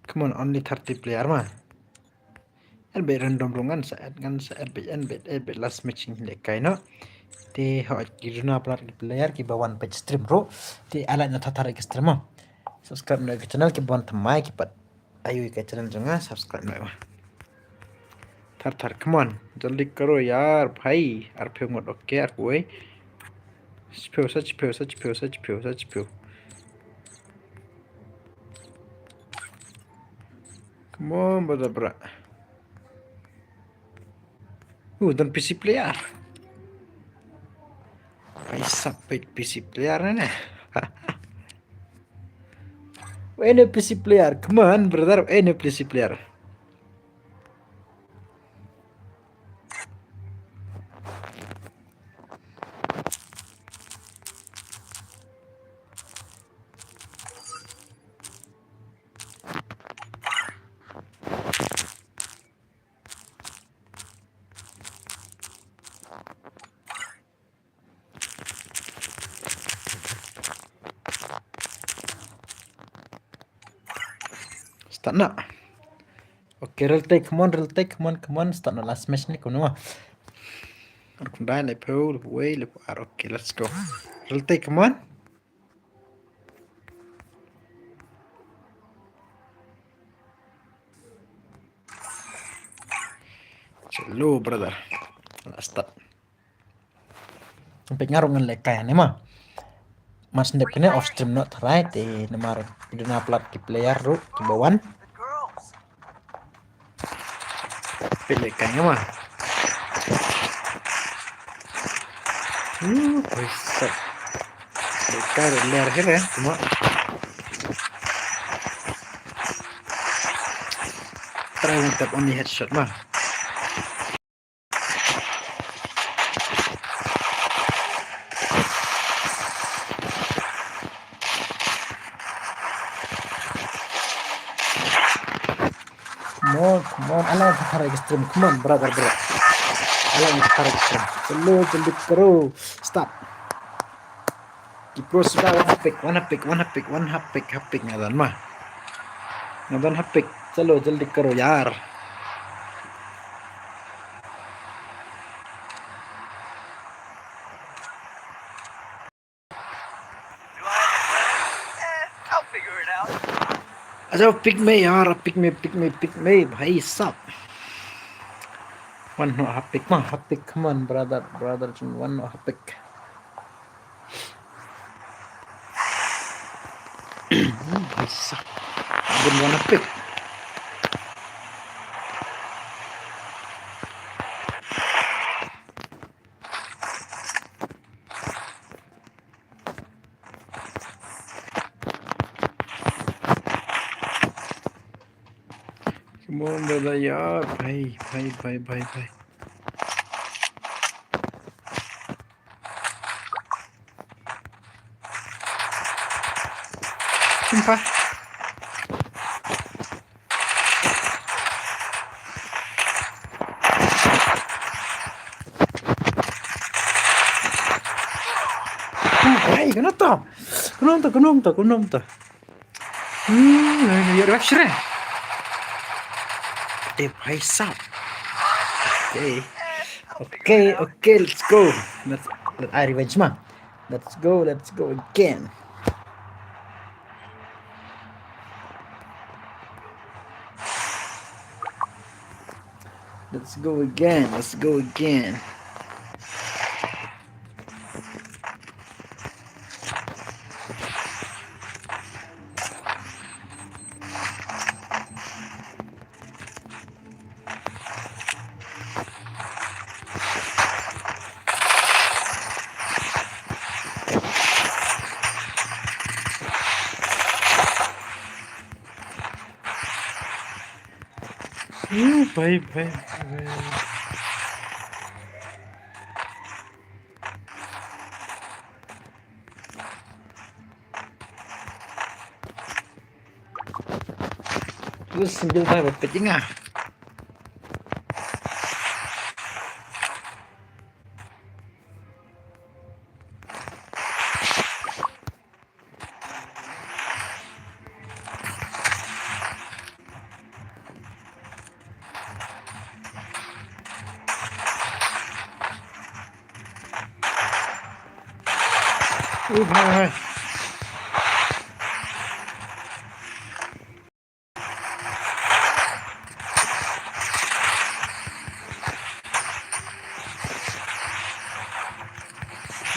Come on, only thirty player ma. Add beit random ruh, ngan sa add, ngan sa add beit, add beit, add beit, last match ngin lehkai noh. Te hooid ki duna palat ki player kiba wan peit stream ruh. Te ai like noh thar thar ïa ka stream ma. Subscribe noh ïa ka channel, kiba wan thymmai ki pat aiu ïa ka channel jong nga, subscribe noh ma. Thar thar, come on. Jaldi karo yaar bhai. Arphew ngut, okay, arphew wei. Shiphew, sa shiphew, sa shiphew, sa shiphew, sa shiphew. Come on, brother, bra. Uh, don P C player. Ai sap peit P C player ne. Wei ne P C player. Come on, brother. Wei ne P C player. Start noh. Okay, Real Tech, come on, Real Tech, come on, come on, start noh last match ne, kumno. Ar khyndai, laiphew, laiphew wei, laiphew ar, okay, let's go. Real Tech, come on. Hello, brother. Let's start. Peit nga ruh ngan lehkai ne ma. Mar shen dep kane off stream noh tharai te namar ki duna palat ki player ruh kiba wan. Peit lehkai ne ma. Uh, oi sat. Lehkai ruh ler hi re, cuma. Try one tap only headshot ma. Come on, come on. Alang ka tharai ka stream. Come on, brother, bro. Alang ka tharai ka stream. Chalo, jaldi karo. Stop. Ki pro suda, one hapik, one hapik, one hapik, one hapik, hapik nga don ma. Nga don hapik. Chalo, jaldi karo, yaar. Acha pick me yaar, pick me, pick me, pick me, bhai sahab. One no hapik ma, hapik, come on, brother, brother, one no hapik. Bhai sahab. Bun one hapik. Come on, brother, yaar. Bhai, bhai, bhai, bhai, bhai. Sumpah. Hey, kenapa? Kenapa? Kenapa? Kenapa? Hmm, ya, ya, ya. Eh, bhai sahab. Okay. Okay, okay, let's go. Let's, let I revenge ma. Let's go, let's go again. Let's go again, let's go again. Bhai, bhai, bhai. Terus sambil bhai, bhai, pecing ah. Ui, bhai, bhai.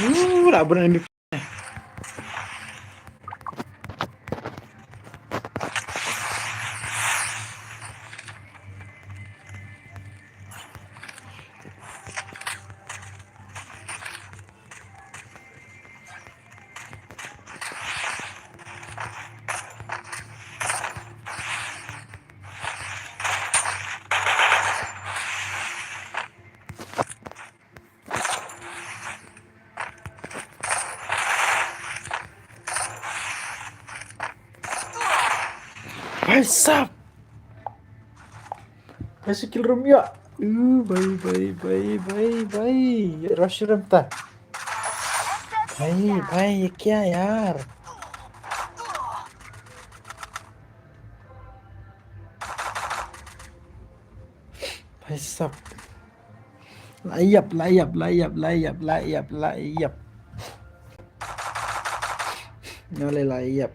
Ui, la bun enemy. Bhai sahab. Bhai, skill room ya. Uh, bhai, bhai, bhai, bhai, bhai. Rush room ta. Bhai, bhai, ye kya yaar? Bhai sahab. La ïap, la ïap, la ïap, la ïap, la ïap, la ïap. Nga le la ïap.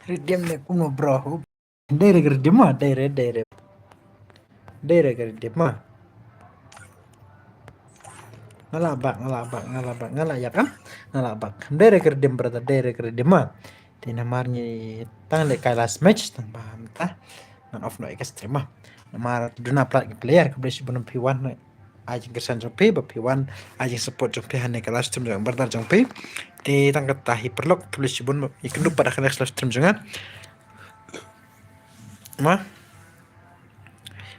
Redeem ne kumno bro? Dei re ka redeem ma, dei re, dei re. Dei re ka redeem ma. Nga lah back, nga lah back, nga lah back, nga lah ïap, ah? Nga lah back. Dei re ka redeem brother, dei re ka redeem ma. Te namar ngi tang leh kai last match, tang ba mynta ngan off noh ïa ka stream ma. Namar duna plat ki player, khublei shibun phi wan ai jingkyrsan jong phi, ba phi wan ai jingsupport jong phi ha kane ka live stream jong brother jong phi. Te tang kata hi paralok, khublei shibun, ïakynduh pat ha ka next live stream jong nga. Ma.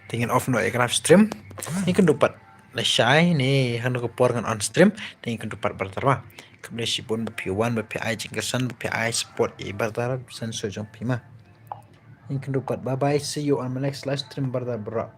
Te ngin off noh ïa ka live stream. Ïakynduh pat lashai ne hangno ka por ngan on stream. Te ïakynduh pat brother ma. Khublei shibun ba phi wan, ba phi ai jingkyrsan, ba phi ai support ïa brother, san so jong phi ma. Ïakynduh pat. Bye bye. See you on my next live stream, brother bro.